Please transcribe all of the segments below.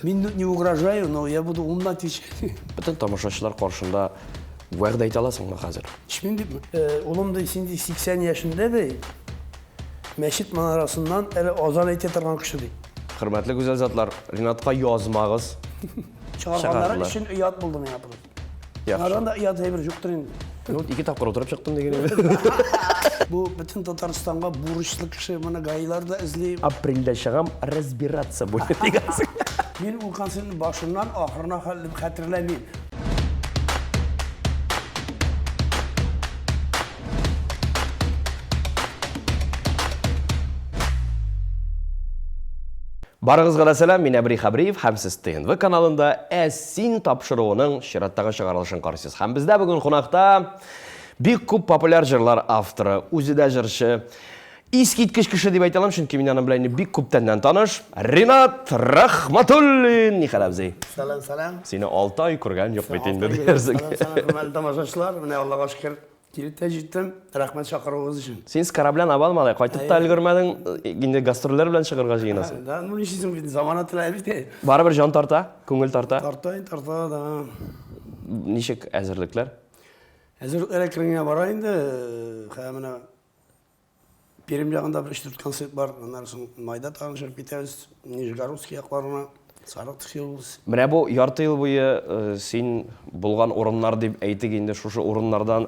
Мин не угрожаю, но я буду умно отвечать. Бөтен тамашачылар каршында вәгъдә әйтә аласыңмы хәзер? Эчмим дип, улым ди, син ди 80 яшендә ди, мәчет манарасыннан әле азан әйтә торган кеше ди. Хөрмәтле гүзәл затлар, Ринатка язмагыз. Чыгарганнары өчен оят булды миңа просто. Яхшы. Аннан да оят әйбер юктыр инде. Ну, ике тапкыр утырып чыктым дигән иде. Бу бөтен Татарстанга бурычлы кеше, моны гаилар да эзли. Апрельдә чыгам, разбираться будет дигәнсең. Мин ул концертны башыннан ахырына хәтле хәтерләмим. Барыгызга да сәлам, мин Әбри Хәбриев һәм сез ТНВ каналында Ә син тапшыруының чираттагы чыгарылышын карыйсыз. Һәм бездә бүген кунакта бик күп популяр җырлар авторы, үзе дә җырчы, искиткеч кеше дип әйтә алам, чөнки мин аның белән инде бик күптәннән таныш, Ринат Рахматуллин. Нихәл, абзый? Сәлам, сәлам. Сине 6 ай күргән юк бит инде диярсең. Сәлам, сәлам, хөрмәтле тамашачылар. Менә Аллага шөкер, Килеп тә җиттем. Рәхмәт чакыруыгыз өчен. Син с корабля на бал, малай, кайтып та өлгермәдең, инде гастрольләр белән чыгарга җыенасың. Да, ну нишлисең бит, замана теләге бит. Барыбер җан тарта, күңел тарта. Тарта, тарта, да. Ничек әзерлекләр? Әзерлекләр әкрен генә бара инде. Хәзер менә Пермь ягында бер өч-дүрт концерт бар. Аннан соң майда тагын чыгып китәбез. Нижегородский якларына, Саратовский область. Менә бу ярты ел буе э, син булган урыннар дип әйтик инде, шушы урыннардан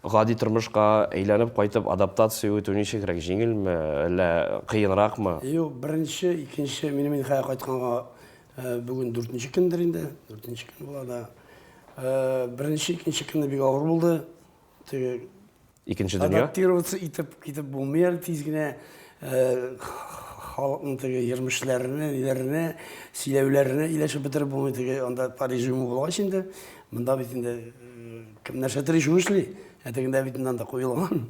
гади тормышка әйләнеп кайтып адаптация үтү ничегрәк, җиңелме, әллә кыенракмы? Юк, беренче, икенче, минем инде хәзер кайтканга э, бүген дүртенче көндер инде, дүртенче көн була да. Э, беренче, икенче көнне бик авыр булды. Теге Икенче дөнья. Адаптироваться итеп китеп булмый әле тиз генә. Э, халыкның теге йөрмешләренә, ниләренә, сөйләүләренә иләшеп бетереп булмый теге анда по режиму булгач инде. Монда бит инде э, кем нәрсә тели шуны эшли. Ә тегендә бит инде анда куелган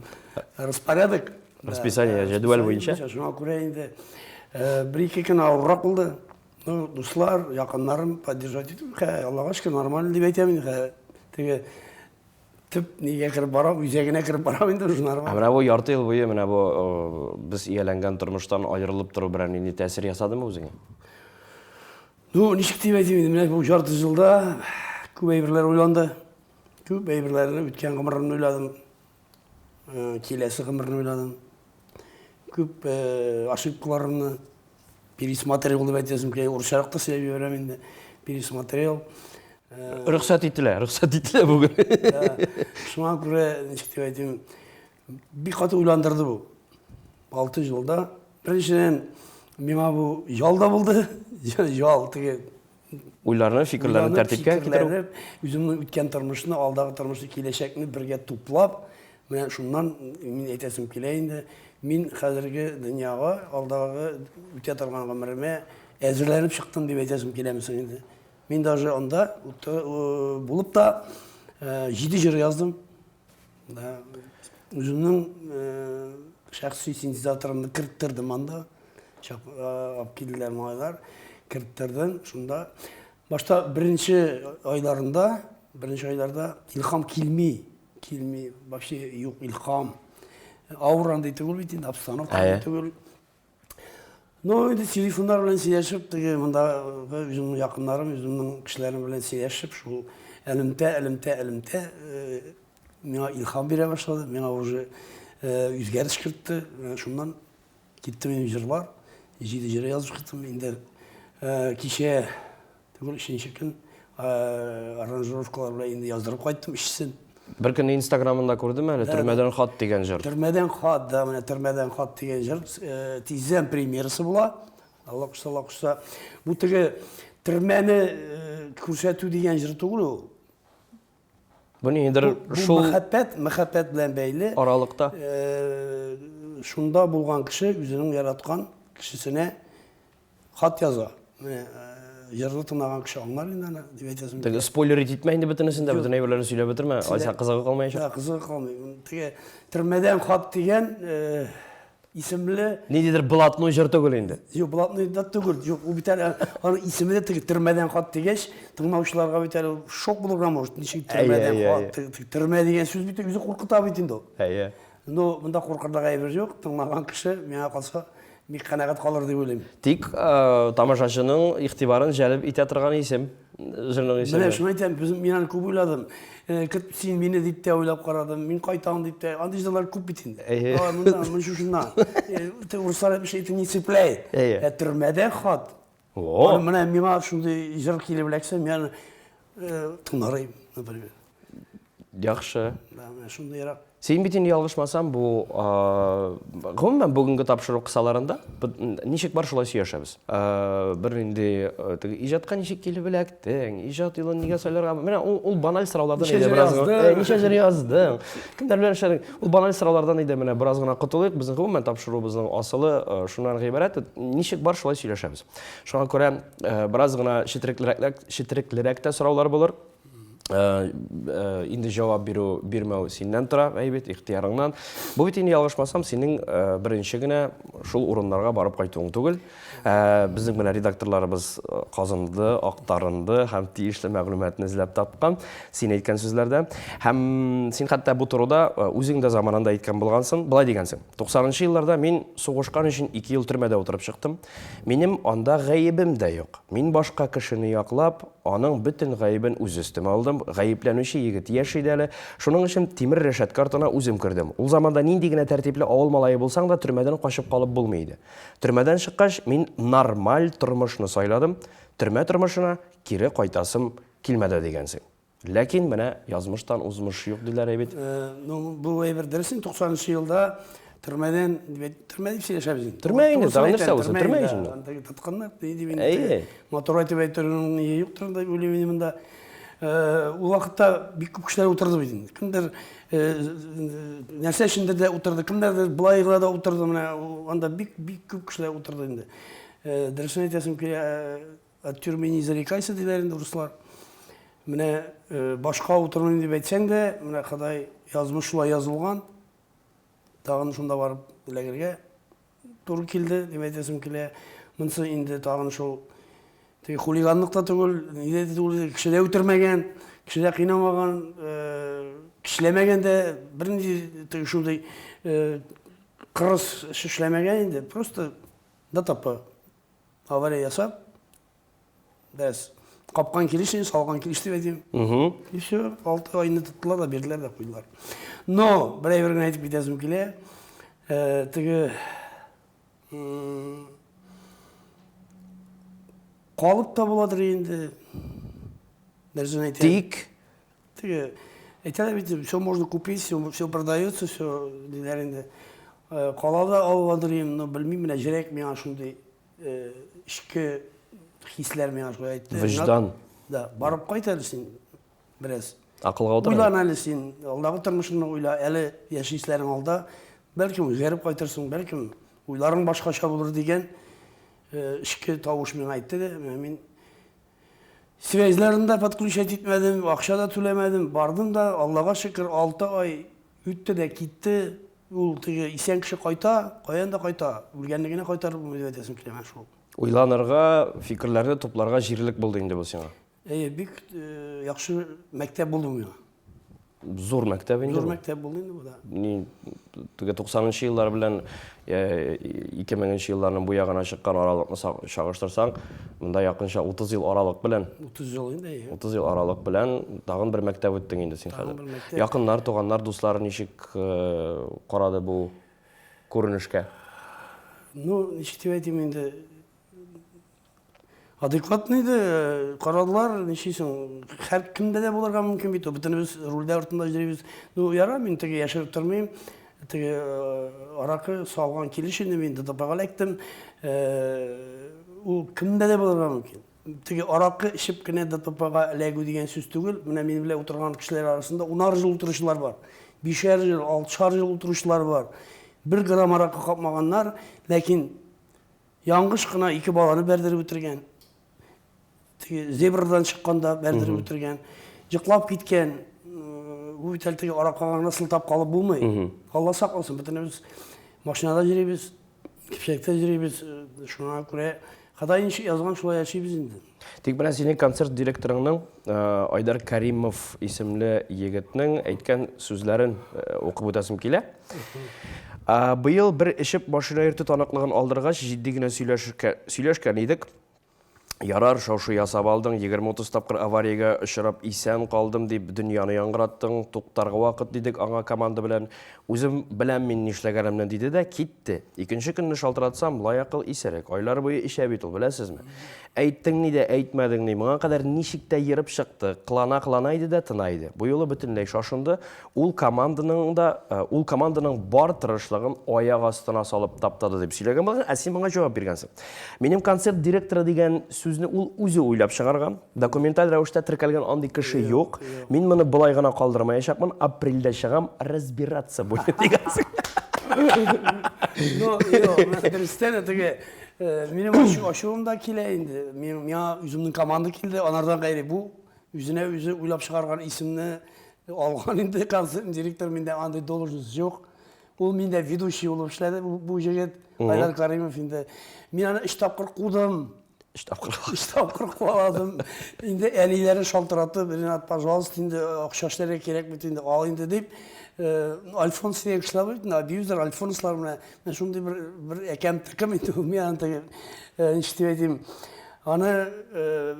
распорядок. Расписание, җәдвәл буенча. Шуңа күрә инде э, бер-ике көн авыррак булды. Ну, дуслар, якыннарым поддержать итеп, хә, Аллага шөкер, нормально дип әйтәм инде. Хә, теге Төп нигә кереп барам, үзәгенә кереп барам инде уже нормально. Ә менә бу ярты ел буе менә бу без ияләнгән тормыштан аерылып тору берәр нинди тәэсир ясадымы үзеңә? Ну, ничек дип әйтим инде, менә бу ярты елда күп әйберләр уйланды. Күп әйберләрне, үткән гомеремне уйладым. Киләсе гомерне уйладым. Күп ошибкаларымны пересмотрел дип әйтәсем килә, урысчарак та сөйләп җибәрәм инде. Пересмотрел. Рөхсәт ителә, рөхсәт ителә бүген. Шуңа күрә, ничек дип әйтим, бик каты уйландырды бу. 6 елда. Беренчедән, миңа бу ял да булды. Ял теге уйларны, фикерләрне тәртипкә китерү. Үземнең үткән тормышны, алдагы тормышны, киләчәкне бергә туплап, менә шуннан мин әйтәсем килә инде, мин хәзерге дөньяга, алдагы үтә торган гомеремә әзерләнеп чыктым дип әйтәсем киләме соң инде. Мин даже анда булып та җиде җыр яздым. Да, үземнең шәхси синтезаторымны керттердем анда. Чак алып килделәр малайлар. Керттердем. Шунда башта беренче айларында, беренче айларда илһам килми, килми, вообще юк илһам. Авыр андый түгел бит инде, обстановка андый түгел. Ну, инде телефоннар белән сөйләшеп, теге монда үземнең якыннарым, үземнең кешеләрем белән сөйләшеп, шул элемтә, элемтә, элемтә миңа илһам бирә башлады, миңа уже үзгәреш кертте. Шуннан китте минем җырлар. Җиде җыр язып чыктым. Инде кичә Түгел, өченче көн аранжировкалар белән инде яздырып кайттым өчесен. Бер көнне Инстаграмында күрдем әле, Төрмәдән хат дигән җыр. Төрмәдән хат, да, менә Төрмәдән хат дигән җыр тиздән премьерасы була. Алла кушса, Алла кушса. Бу теге төрмәне күрсәтү дигән җыр түгел ул. Бу ниндидер шул мәхәббәт, мәхәббәт белән бәйле аралыкта. Шунда булган кеше үзенең яраткан кешесенә Хат яза. Менә җырны тыңлаган кеше аңлар инде аны, дип әйтәсем. Теге спойлер итмә инде бөтенесен дә, бөтен әйберләрне сөйләп бетермә, алайса кызыгы калмаячак. Да, кызыгы калмый. Теге төрмәдән хат дигән исемле Ниндидер блатной җыр түгел инде. Юк, блатной да түгел. Юк, ул бит әле аның исеме дә теге төрмәдән хат дигәч, тыңлаучыларга бит әле шок булырга может. Ничек төрмәдән хат, төрмә дигән сүз бит үзе куркыта бит инде ул. Әйе. Ну, монда куркырлык әйбер юк. Тыңлаган кеше, миңа калса, бик канәгать калыр дип уйлыйм. Тик тамашачының игътибарын җәлеп итә торган исем, җырның исеме. Менә шуны әйтәм, без мин аны күп уйладым. Көт син мине дип тә уйлап карадым, мин кайтам дип тә. Андый җырлар күп бит инде. Әйе. Монда, мин шушыннан. Урыслар әйтмешли, это не цепляет. Әйе. Ә төрмәдә хат. О! Менә миңа шундый җыр килеп эләксә, мин аны тыңлар идем, например. Яхшы. Да, менә шундыйрак. Син бит инде ялгышмасам, бу гомумән бүгенге тапшыру кысаларында ничек бар шулай сөйләшәбез. Бернинди теге иҗатка ничек килеп эләктең, иҗат юлын нигә сайларга? Менә ул, ул баналь сораулардан Ничә иде җыр бераз гына. яздың? Ничә җыр яздың? Кемнәр белән эшләдең? Ул баналь сораулардан иде менә бераз гына котылыйк. Безнең гомумән тапшыруыбызның асылы шуннан гыйбарәт. Ничек бар шулай сөйләшәбез. Шуңа күрә бераз гына четереклерәк, четереклерәк тә сораулар булыр. Инде җавап бирү, бирмәү синнән тора, әй бит, ихтыярыңнан. Бу бит инде ялгышмасам, синең беренче генә шул урыннарга барып кайтуың түгел. Безнең менә редакторларыбыз казынды, актарынды һәм тиешле мәгълүматны эзләп тапкан, син әйткән сүзләрдә. Һәм син хәтта бу турыда үзең дә заманында әйткән булгансың, болай дигәнсең. 90 елларда мин сугышкан өчен 2 ел төрмәдә утырып чыктым. Минем анда гаебем дә юк. Мин башка кешене яклап, аның бөтен гаебен үз өстемә алдым. Гаепләнүче егет яшь иде әле. Шуның өчен тимер рәшәткә артына үзем кердем. Ул заманда нинди генә тәртипле авыл малае булсаң да, төрмәдән качып калып булмый иде. Төрмәдән чыккач, мин нормаль тормышны сайладым. Төрмә тормышына кире кайтасым килмәде дигәнсең. Ләкин менә язмыштан узмыш юк диләр әй бит. Ну, бу әйбер дөрес инде, 90 нчы елда төрмәдән, дип әйт, төрмә дип сөйләшәбез инде. Төрмә инде, тагын нәрсә булсын, төрмә ич инде. Анда тотканнар, ни дип инде. Әйе. Матур әйтеп әйтүнең ни юктыр дип уйлыйм инде монда. Ул вакытта бик күп кешеләр утырды бит инде. Кемдер нәрсә өчендер дә утырды, кемнәрдер болай гына да утырды, менә анда бик бик күп кешеләр утырды инде. Дөресен әйтәсем килә, От тюрьмы не зарекайся, диләр инде урыслар. Менә э, башка утырмыйм дип әйтсәң дә, менә Ходай язмыш шулай язылган. Тагын шунда барып эләгергә туры килде, дип әйтәсем килә. Монысы инде тагын шул теге хулиганлык та түгел, ни дә түгел, кеше дә үтермәгән, кеше дә кыйнамаган, э, кешеләмәгән дә, бернинди теге шундый э, кырыс эш эшләмәгән инде, просто ДТП. Авария ясап, бераз капкан килеш, салган килеш дип әйтим. И все, 6 айны тоттылар да, бирделәр дә куйдылар. Но, бер әйбер генә әйтеп китәсем килә. Э, теге калып та буладыр инде. Дөресен әйтәм. Тик Теге әйтәләр бит, все можно купить, все, все продается, все диләр инде. Э, кала да алып идем, но белмим, менә җөрәк миңа шундый э, эчке хисләр миңа шулай әйтте. Вөҗдан. Да, барып кайт әле син бераз. Акылга утыр. Уйлан әле син, алдагы тормышыңны уйла, әле яшисләрең алда. Бәлкем үзгәреп кайтырсың, бәлкем уйларың башкача булыр дигән э, эчке тавыш миңа әйтте дә, менә мин Связьларын да подключать итмәдем, акча да түләмәдем. Бардым да, Аллага шөкер, 6 ай үтте дә китте. Ул теге исән кеше кайта, каян да кайта. Үлгәнне генә кайтарып булмый дип әйтәсем килә менә шул. Уйланырга, фикерләрне тупларга җирлек булды инде бу сиңа. Әйе, бик яхшы мәктәп булды миңа. Зур мәктәп инде. Зур мәктәп булды инде бу да. Ни теге 90-нчы еллар белән 2000-нче елларның бу ягына чыккан аралыкны чагыштырсаң, монда якынча 30 ел аралык белән. 30 ел инде, әйе. 30 ел аралык белән тагын бер мәктәп үттең инде син хәзер. Якыннар, туганнар, дуслар ничек карады бу күренешкә? Ну, ничек дип әйтим инде, Адекватный иде, карадылар, нишлисең, һәр кемдә дә булырга мөмкин бит, бөтенебез рульдә артында йөрибез. Ну, яра, мин теге яшереп тормыйм, теге аракы салган килеш инде мин ДТПга эләктем. Ул кемдә дә булырга мөмкин. Теге аракы эчеп кенә ДТПга эләгү дигән сүз түгел. Менә минем белән утырган кешеләр арасында унар ел утыручылар бар. Бишәр ел, алтышар ел утыручылар бар. Бер грамм аракы капмаганнар, ләкин Яңгыш кына ике баланы бәрдереп үтергән. Теге зебрадан чыкканда бәрдереп үтергән. Йоклап киткән. Бу бит әле теге аракага гына сылтап калып булмый. Алла сакласын, бөтенебез машинада йөрибез, кипшәктә йөрибез. Шуңа күрә Ходай ничек язган, шулай яшибез инде. Тик менә синең концерт директорыңның Айдар Каримов исемле егетнең әйткән сүзләрен укып үтәсем килә. Быел бер эчеп машина йөртү таныклыгын алдыргач, җитди генә сөйләшкән идек. Ярар, шау-шу ясап алдың, 20-30 тапкыр авариягә очрап исән калдым дип дөньяны яңгыраттың, туктарга вакыт, дидек аңа команда белән. Үзем беләм мин нишләгәнемне, диде дә китте. Икенче көнне шалтыратсам, лаякыл исерек, айлар буе эчә бит ул, беләсезме? Әйттең ни дә, әйтмәдең ни, моңа кадәр ничек тә ерып чыкты, кылана-кылана иде дә тына иде. Бу юлы бөтенләй шашынды, Ул команданың да, ул команданың бар тырышлыгын аяк астына салып таптады дип сөйләгән булган, ә син моңа җавап биргәнсең. Минем концерт директоры дигән сүзне ул үзе уйлап чыгарган. Документаль рәвештә теркәлгән андый кеше юк. Мин моны болай гына калдырмаячакмын, апрельдә чыгам, разбираться будем дигәнсең. Ну, юк, дөрестән дә теге минем ачуым да килә инде. Миңа үземнең команда килде, анардан гайре бу үзенә үзе уйлап чыгарган исемне Алган инде концерт директор, миндә андый должность юк. Ул миндә ведущий булып эшләде бу җегет, Айдар Каримов инде. Мин аны өч тапкыр кудым. Өч тапкыр. Өч тапкыр куаладым. Инде әниләре шалтыратып, Ренат, пожалуйста, инде акча эшләргә кирәк бит инде, ал инде дип. Альфонс дигән кешеләр бар бит, абьюзер Альфонслар менә. Менә шундый бер бер әкәм тыкым инде ул, мин аны теге, ничек дип әйтим, аны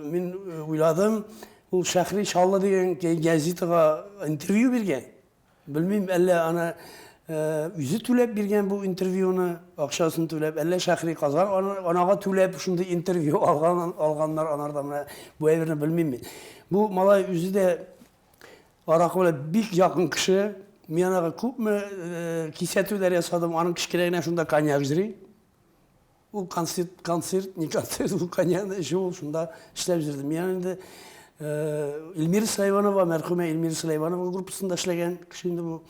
мин уйладым, Ул Шәһри Чаллы дигән газетага интервью биргән. Белмим, әллә аны үзе түләп биргән бу интервьюны, акчасын түләп, әллә Шәһри Казан аны анага түләп шундый интервью алган, алганнар анарда менә бу әйберне белмим мин. Бу малай үзе дә аракы белән бик якын кеше. Мин анага күпме кисәтүләр ясадым, аның кечкенә генә шунда коньяк җыри. Ул концерт, концерт, не концерт, ул коньякны эчү, ул шунда эшләп йөрде. Мин инде Эльмира Сөләйманова, мәрхүмә Эльмира Сөләйманова группасында эшләгән кеше инде бу.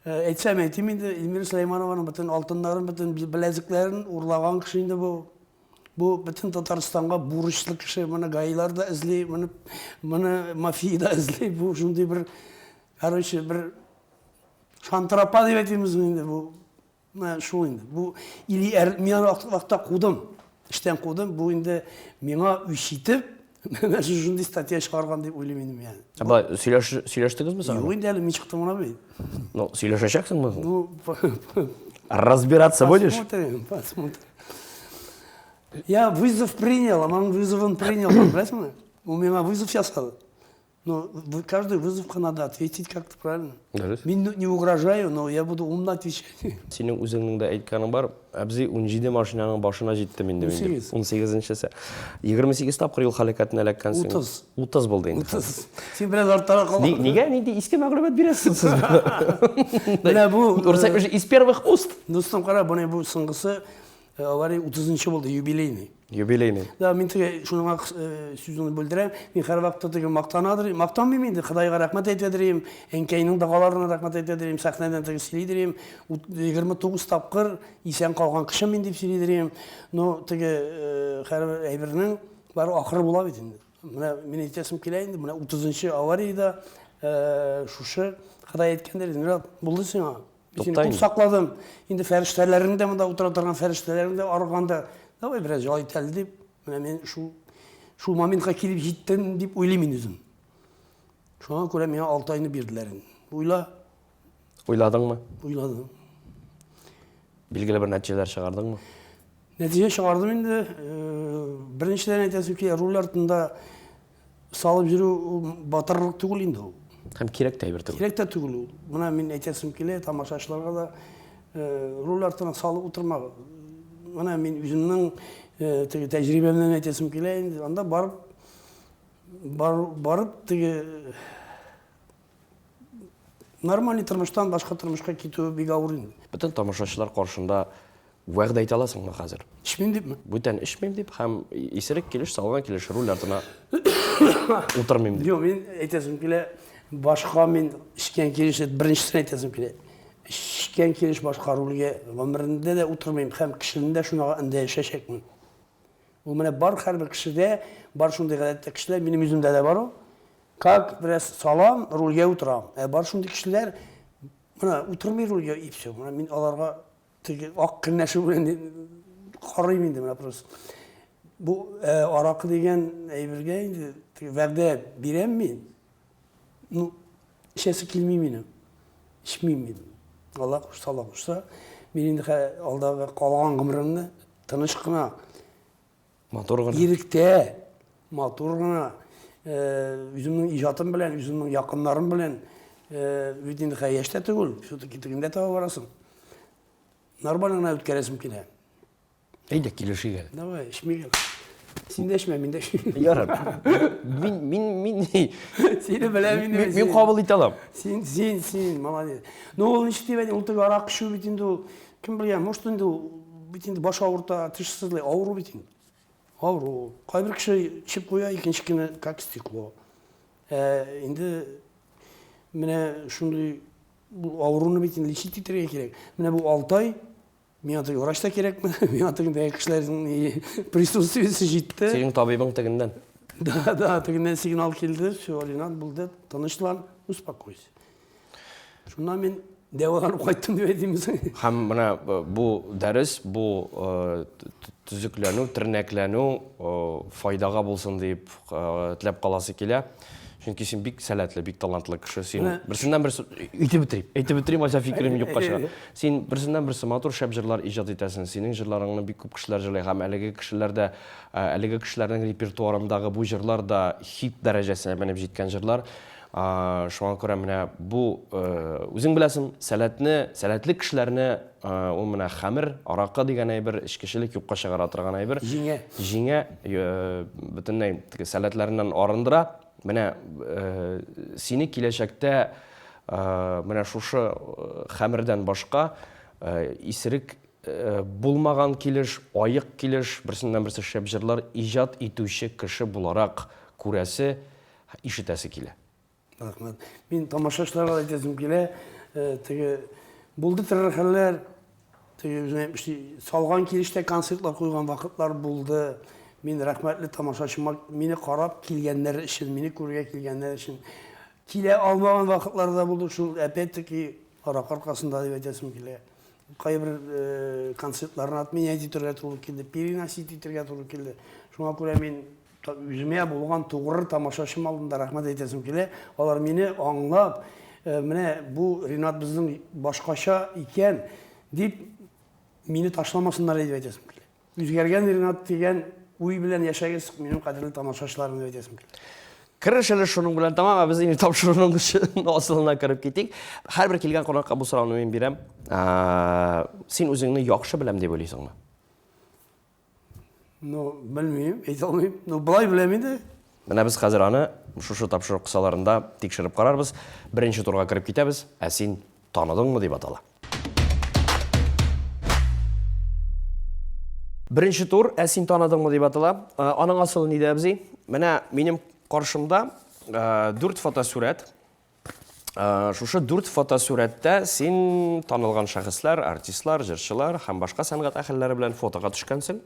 Әйтсәм әйтим инде, Эльмира Сөләйманованың бөтен алтыннарын, бөтен беләзекләрен урлаган кеше инде бу. Бу бөтен Татарстанга бурычлы кеше, моны ГАИлар да эзли, моны, моны мафия да эзли. Бу шундый бер, короче, бер шантрапа дип әйтимезме инде бу. Менә шул инде. Бу или әр, мин аны вакытта кудым. Эштән кудым. Бу инде миңа үч итеп, менә шундый статья чыгарган дип уйлыйм инде мин. Ә болай сөйләш, сөйләштегезме соң? Юк инде әле мин чыктым гына бит. Ну, сөйләшәчәксеңме соң? Ну, разбираться будешь? Посмотрим, посмотрим. Я вызов принял, а он вызовын принял, беләсеңме? Ул миңа вызов ясады. Но каждый вызовка надо ответить как-то правильно. Дөрес. Мин не угрожаю, но я буду умно отвечать. Синең үзеңнең дә әйткәнең бар, әбзи 17 машинаның башына җиттем инде мин дип. 18. 18-нчесе. 28 тапкыр юл һәлакәтенә эләккәнсең. 30. 30 булды инде. 30. Син бераз арттарак калдың. Нигә нинди иске мәгълүмат бирәсең сез? Менә бу Урыс әйтмешли, из первых уст. Дустым, кара, бу бу соңгысы авария 30 булды, юбилейный. Юбилейный. Да, мин теге шуңа сүзеңне бүлдерәм. Мин һәрвакытта теге мактанадыр, мактанмыйм инде, Ходайга рәхмәт әйтәдер идем, әнкәйнең догаларына рәхмәт әйтәдер идем, сәхнәдән теге сөйлидер идем. 29 тапкыр исән калган кеше мин дип сөйлидер идем. Но теге һәрбер әйбернең бар ахыры була бит инде. Менә мин әйтәсем килә инде, менә 30 авариядә шушы Ходай әйткәндер, Ринат, булды сиңа. Мин сине күп сакладым. Инде фәрештәләрең дә монда утыра торган фәрештәләрең дә арыганда, давай бераз ял ит әле дип, менә мин шул шул моментка килеп җиттем дип уйлыйм мин үзем. Шуңа күрә миңа 6 айны бирделәр инде. Уйла. Уйладыңмы? Уйладым. Билгеле бер нәтиҗәләр чыгардыңмы? Нәтиҗә чыгардым инде. Беренчедән әйтәсем килә, руль артында Салып йөрү ул батырлык түгел инде ул. Һәм кирәк тә әйбер түгел. Кирәк тә түгел ул. Менә мин әйтәсем килә тамашачыларга да, руль артына салып утырмагыз. Менә мин үземнең теге тәҗрибәмнән әйтәсем килә инде. Анда барып барып теге нормальный тормыштан башка тормышка китү бик авыр инде. Бөтен тамашачылар каршында Вәгъдә итә аласыңмы хәзер? Эчмим дипме? Бүтән эчмим дип һәм исерек килеш, салган килеш руль артына утырмыйм дип. Юк, мин әйтәсем килә, башка мин эчкән килеш, беренчесен әйтәсем килә. Эчкән килеш башка рульгә гомеремдә дә утырмыйм һәм кешене дә шунага эндәшәчәкмен. Ул менә бар һәрбер кешедә, бар шундый гадәттә кешеләр, минем үземдә дә бар ул. Как бераз салам, рульгә утырам. Ә бар шундый кешеләр, менә утырмый рульгә и все. Менә мин аларга Теге ак көнләшү белән карыйм инде менә просто. Бу аракы дигән әйбергә инде теге вәгъдә бирәм мин. Ну, эчәсе килми минем. Эчмим мин. Алла кушса, Алла кушса. Мин инде алдагы калган гомеремне тыныч кына, матур гына, иректә, матур гына, үземнең иҗатым белән, үземнең якыннарым белән, бит инде хәзер яшь тә түгел, все-таки тегендә таба барасың. Нормально гына үткәрәсем килә. Әйдә, килешик әле. Давай, эчмик әле. Син дә эчмә, мин дә эчмим. Ярар. Мин, мин, мин. Сине беләм инде. Мин, мин кабул итә алам. Син, син, син, молодец. Ну, ул ничек дип әйтим, ул теге аракы эчү бит инде ул. Кем белгән, может инде ул бит инде баш авырта, теш сызлый, авыру бит инде. Авыру. Кайбер кеше эчеп куя, икенче көне как стекло. Ә инде менә шундый бу авыруны бит инде лечить итәргә кирәк. Менә бу Алтай Миңа теге врач та кирәкме? Миңа тегендәге кешеләрнең присутствиесе җитте. Синең табибың тегеннән. Да, да, тегеннән сигнал килде. Все, Ринат, булды, тынычлан, успокойся. Шуннан мин дәваланып кайттым дип әйтимме соң? Һәм менә э, бу дәрес, бу э, төзекләнү, тернәкләнү э, файдага булсын дип теләп каласы килә. Чөнки син бик сәләтле, бик талантлы кеше. Син берсеннән берсе әйтеп бетерим, әйтеп бетерим, ача фикерем юкка чыга. Син берсеннән берсе матур шәп җырлар иҗат итәсең. Синең җырларыңны бик күп кешеләр җырлый һәм әлеге кешеләр дә, әлеге кешеләрнең репертуарындагы бу җырлар да хит дәрәҗәсенә менеп җиткән җырлар. Шуңа күрә менә бу үзең беләсең, сәләтне, сәләтле кешеләрне ул менә хәмер, аракы дигән әйбер, эчкечелек юкка чыгара торган әйбер. Җиңә. Җиңә, бөтенләй теге сәләтләреннән арындыра. Менә сине киләчәктә менә шушы хәмердән башка исерек булмаган килеш, аек килеш, берсеннән-берсе шәп җырлар иҗат итүче кеше буларак күрәсе, ишетәсе килә. Рәхмәт. Мин тамашачыларга да әйтәсем килә, э, теге булды төрле хәлләр, теге үзенә әйтмешли, салган килештә концертлар куйган вакытлар булды. Мин рәхмәтле тамашачыма мине карап килгәннәр өчен, мине күрергә килгәннәр өчен. Килә алмаган вакытлар да булды, шул опять-таки аракы аркасында дип әйтәсем килә. Кайбер э, концертларны отменять итәргә туры килде, переносить итәргә туры килде. Шуңа күрә мин Үземә булган тугры тамашачым алдында рәхмәт әйтәсем килә. Алар мине аңлап, менә бу Ринат безнең башкача икән дип мине ташламасыннар дип әйтәсем килә. Үзгәргән Ринат дигән уй белән яшәгез, минем кадерле тамашачыларым дип әйтәсем килә. Кереш әле шуның белән тәмам, ә без инде тапшыруның асылына кереп китик. Һәрбер килгән кунакка бу сорауны мин бирәм. Син үзеңне яхшы беләм дип уйлыйсыңмы? Ну, белмим, әйтә алмыйм. Ну, болай беләм инде. Менә без хәзер аны шушы тапшыру кысаларында тикшереп карарбыз. Беренче турга кереп китәбез. Ә син таныдыңмы дип атала. Беренче тур, ә син таныдыңмы дип атала. Э, аның асылы нидә, абзый? Менә минем каршымда э, дүрт фотосурәт. Э, шушы дүрт фотосурәттә син танылган шәхесләр, артистлар, җырчылар һәм башка сәнгать әһелләре белән фотога төшкәнсең.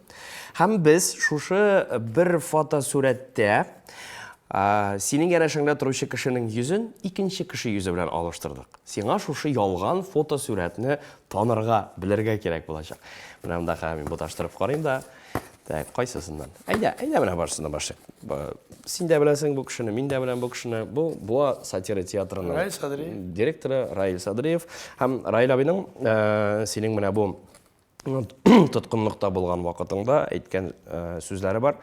Һәм без шушы бер фотосурәттә э, синең янәшәңдә торучы кешенең йөзен икенче кеше йөзе белән алыштырдык. Сиңа шушы ялган фотосурәтне танырга, белергә кирәк булачак. Менә монда хәзер мин буташтырып карыйм да. Так, кайсысыннан? Әйдә, әйдә менә барысыннан башлыйк. Син дә беләсең бу кешене, мин дә беләм бу кешене. Бу Буа сатира театрының Раил Садриев. директоры Раил Садриев. Һәм Раил абыйның э, синең менә бу тоткынлыкта булган вакытыңда әйткән э, сүзләре бар.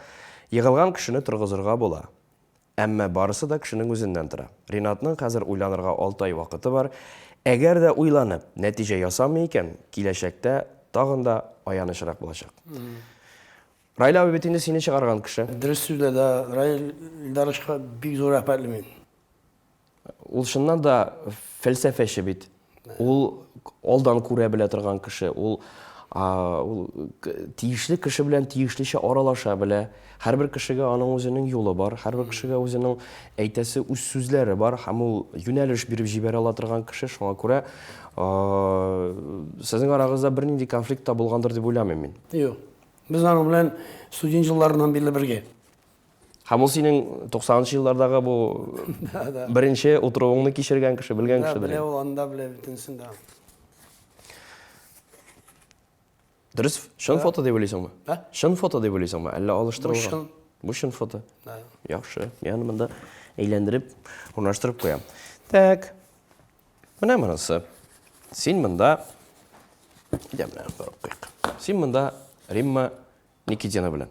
Егылган кешене торгызырга була. Әмма барысы да кешенең үзеннән тора. Ринатның хәзер уйланырга алты ай вакыты бар. Әгәр дә уйланып, нәтиҗә ясамый икән, киләчәктә тагын да аянычрак булачак. Раил абый бит инде сине чыгарган кеше. Дөрес сүзләр, да. Раил Илдаровичка бик зур рәхмәтле мин. Ул чыннан да фәлсәфәче бит. Ул алдан күрә белә торган кеше. Ул ул тиешле кеше белән тиешлечә аралаша белә. Һәрбер кешегә аның үзенең юлы бар, һәрбер кешегә үзенең әйтәсе үз сүзләре бар һәм ул юнәлеш биреп җибәрә ала торган кеше. Шуңа күрә сезнең арагызда бернинди конфликт та булгандыр дип уйламыйм мин. Юк. Без аның белән студент елларыннан бирле бергә. Һәм ул синең 90 нчы еллардагы бу беренче утыруыңны кичергән кеше, белгән кеше. Белә ул, анда белә бөтенесен дә. Дөрес, чын фото дип уйлыйсыңмы? Ә? Чын фото дип уйлыйсыңмы? Әллә алыштырылган? Бу чын. Бу чын фото. Да. Яхшы. Мин аны монда әйләндереп, урнаштырып куям. Так. Менә монысы. Син монда. Әйдә, менә борып куйыйк. Син монда Римма Никитина белән.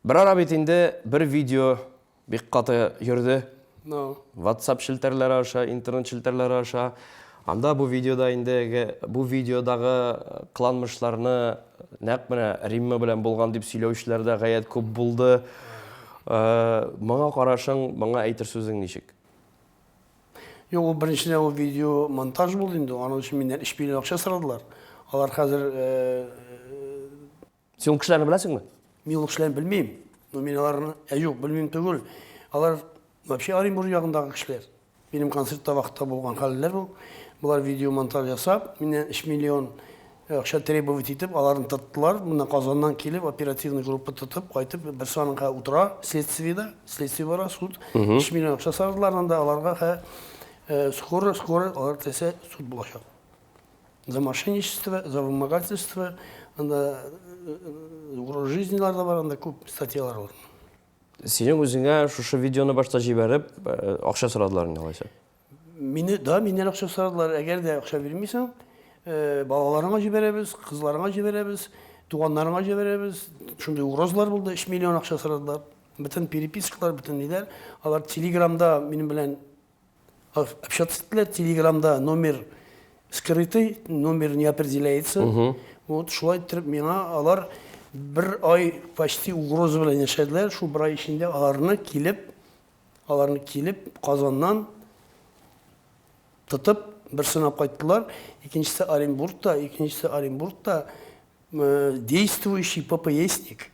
Бер ара бит инде бер видео бик каты йөрде. No. WhatsApp челтәрләре аша, интернет челтәрләре аша. Анда бу видеода инде бу видеодагы кыланмышларны нәкъ менә Римма белән булган дип сөйләүчеләр дә гаять күп булды. Моңа карашың, моңа әйтер сүзең ничек? Юк, ул беренчедән ул видео монтаж булды инде. Аның өчен миннән 3 миллион акча сорадылар. Алар хәзер Син ул кешеләрне беләсеңме? Мин ул кешеләрне белмим. Но мин аларны, ә юк, белмим түгел. Алар вообще Оренбург ягындагы кешеләр. Минем концертта вакытта булган хәлләр бу. Болар видеомонтаж ясап, миннән 3 миллион акча требовать итеп, аларны тоттылар. Моннан Казаннан килеп, оперативный группа тотып, кайтып, берсе аның хә утыра следствиедә, следствие бара, суд. 3 миллион акча сорадылар анда, аларга хә скоро, скоро алар теләсә суд булачак. За мошенничество, за вымогательство, анда угроза жизнилар да бар, анда күп статьялар бар. Синең үзеңә шушы видеоны башта җибәреп, акча сорадылар инде алайса? Мине, да, миннән акча сорадылар. Әгәр дә акча бирмисең, балаларыңа җибәрәбез, кызларыңа җибәрәбез, туганнарыңа җибәрәбез. Шундый угрозалар булды, 3 миллион акча сорадылар. Бөтен перепискалар, бөтен ниләр. Алар Телеграмда минем белән общаться иттеләр. Телеграмда номер скрытый, номер не определяется. Вот шулай иттереп миңа алар бер ай почти угроза белән яшәделәр. Шул бер ай эчендә аларны килеп, аларны килеп Казаннан тотып берсен алып кайттылар. Икенчесе Оренбургта, икенчесе Оренбургта действующий ППСник.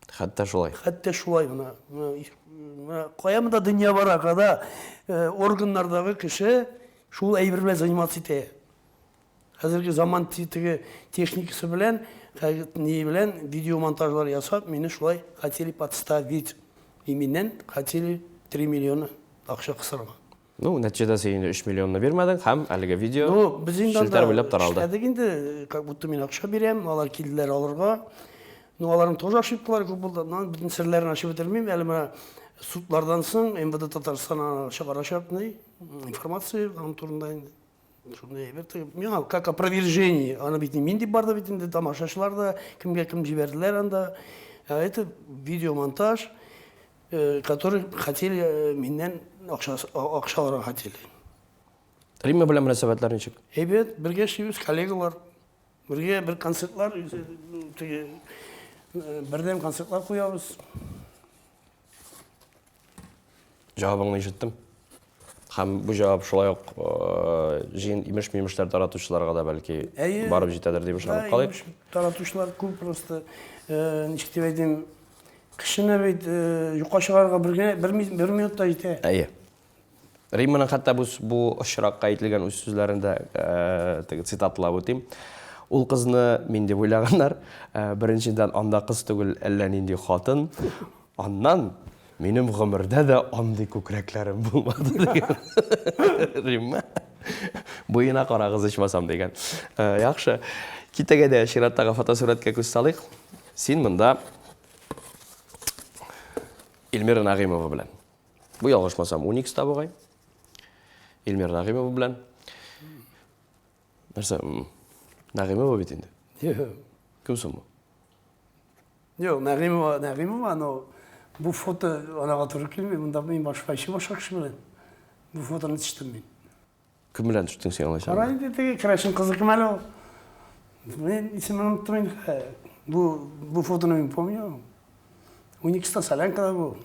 Хәтта шулай. Хәтта шулай гына. Менә кая монда дөнья бара, когда органнардагы кеше шул әйбер белән заниматься итә. Хәзерге заман теге техникасы белән, ни белән видеомонтажлар ясап, мине шулай хотели подставить. И миннән хотели 3 миллиона акча кысырга. Ну, нәтиҗәдә син инде 3 миллионны бирмәдең һәм әлеге видео ну, без инде челтәр буйлап таралды. Эшләдек инде, как будто мин акча бирәм, алар килделәр алырга. Ну, аларның тоже ошибкалары күп булды. Но бөтен серләрен ачып бетермим. Әле менә судлардан соң МВД Татарстан чыгарачак ни информация аның турында инде. Шундый әйбер. Миңа как опровержение, аны бит мин дип барды бит инде тамашачылар да, кемгә кем җибәрделәр анда. Это видеомонтаж. Который хотели миннән акча акча алырга хотели. Римма белән мөнәсәбәтләр ничек? Әйбәт, бергә эшлибез, коллегалар. Бергә бер концертлар, теге бердәм концертлар куябыз. Җавабыңны ишеттем. Һәм бу җавап шулай ук җыен имеш-мимешләр таратучыларга да бәлки барып җитәдер дип ышанып калыйк. Таратучылар күп просто, ничек дип әйтим, Кешене бит юкка чыгарырга бер генә бер, бер минут та җитә. Әйе. Римманың хәтта бу, бу очракка әйтелгән үз сүзләрен дә теге цитатлап үтим. Ул кызны мин дип уйлаганнар. Беренчедән, анда кыз түгел, әллә нинди хатын. Аннан минем гомердә дә андый күкрәкләрем булмады дигән. Римма. Буена карагыз ичмасам дигән. Яхшы. Китәгә дә чираттагы фотосурәткә күз салыйк. Син монда Эльмира Нагыймова белән. Бу ялгышмасам, Уникста бугай. Эльмира Нагыймова белән. Нәрсә? Нагыймова бит инде. Юк. Кем соң бу? Юк, Нагыймова, Нагыймова, но бу фото анага туры килми. Монда мин башка, башка кеше белән. Бу фотоны төштем мин. Кем белән төштең син алайса? Кара инде теге керәшен кызы кем әле ул? Мин исемен оныттым инде. Бу бу фотоны мин помню. Уникста солянкада бу.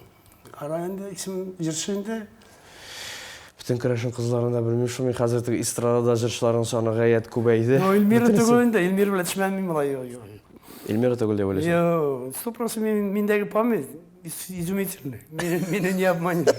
Кара инде исем җырчы инде. Бөтен керәшен кызларын да белмим шул мин хәзер теге эстрадада җырчыларның саны гаять күбәйде. Ну, Эльмира түгел инде, Эльмира белән төшмәдем мин болай. Эльмира түгел дип уйлыйсың? Юк, 100% мин миндәге память изумительный. Мине не обманешь.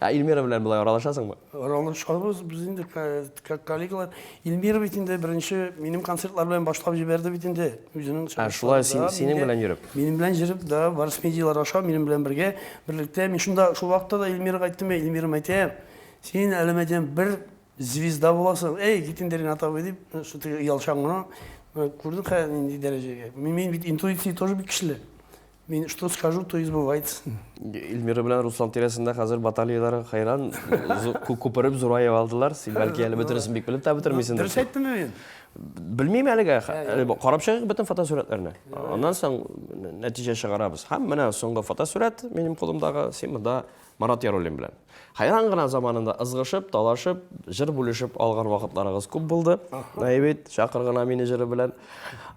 Ә Эльмира белән болай аралашасыңмы? Аралашабыз, без инде как коллегалар. Эльмира бит инде беренче минем концертлар белән башлап җибәрде бит инде. Үзенең Ә шулай син, синең белән йөреп? Минем белән йөреп, да, Барс медиалар аша минем белән бергә, берлектә. Мин шунда шул вакытта да Эльмирага әйттем, Эльмира әйтәм, син әле әйтәм, бер звезда буласың. Эй, кит инде Ринат абый дип, шул теге оялчан гына. Күрдек хәзер нинди дәрәҗәгә. Мин бит интуиция тоже бик көчле. Мин что скажу, то и сбывается. Эльмира белән Руслан тирәсендә хәзер баталияләре хәйран күпереп зураеп алдылар. Син бәлки әле бөтенесен бик белеп тә бетермисеңдер. Дөрес әйттемме мин? Белмим әлегә. Әле карап чыгыйк бөтен фотосурәтләрне. Аннан соң нәтиҗә чыгарабыз. Һәм менә соңгы фотосурәт минем кулымдагы. Син монда Марат Яруллин белән. Хәйран гына заманында ызгышып, талашып, җыр бүлешеп алган вакытларыгыз күп булды. Әй бит, чакыр гына мине җыры белән.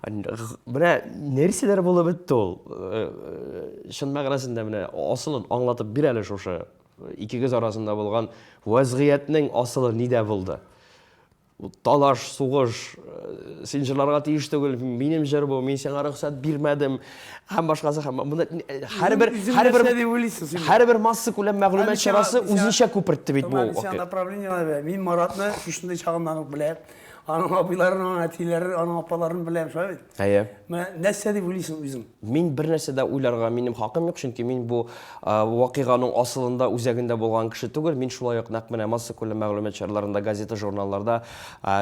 Менә нәрсәләр булып бетте ул? Э, э, чын мәгънәсендә менә асылын аңлатып бир әле шушы икегез арасында булган вәзгыятьнең асылы нидә булды? Талаш, сугыш, э, син җырларга тиеш түгел, минем җыр бу, мин сиңа рөхсәт бирмәдем һәм башкасы һәм монда э, һәрбер һәрбер һәрбер массакүләм мәгълүмат чарасы үзенчә күпертте бит бу. Направление мин Маратны шушындый чагыннан ук беләм. Аның абыйларын, аның әтиләрен, аның апаларын беләм, шулай бит? Әйе. Менә нәрсә дип уйлыйсың үзең? Мин бер нәрсә дә уйларга минем хакым юк, чөнки мин бу вакыйганың асылында, үзәгендә булган кеше түгел. Мин шулай ук нәкъ менә массакүләм мәгълүмат чараларында, газета-журналларда,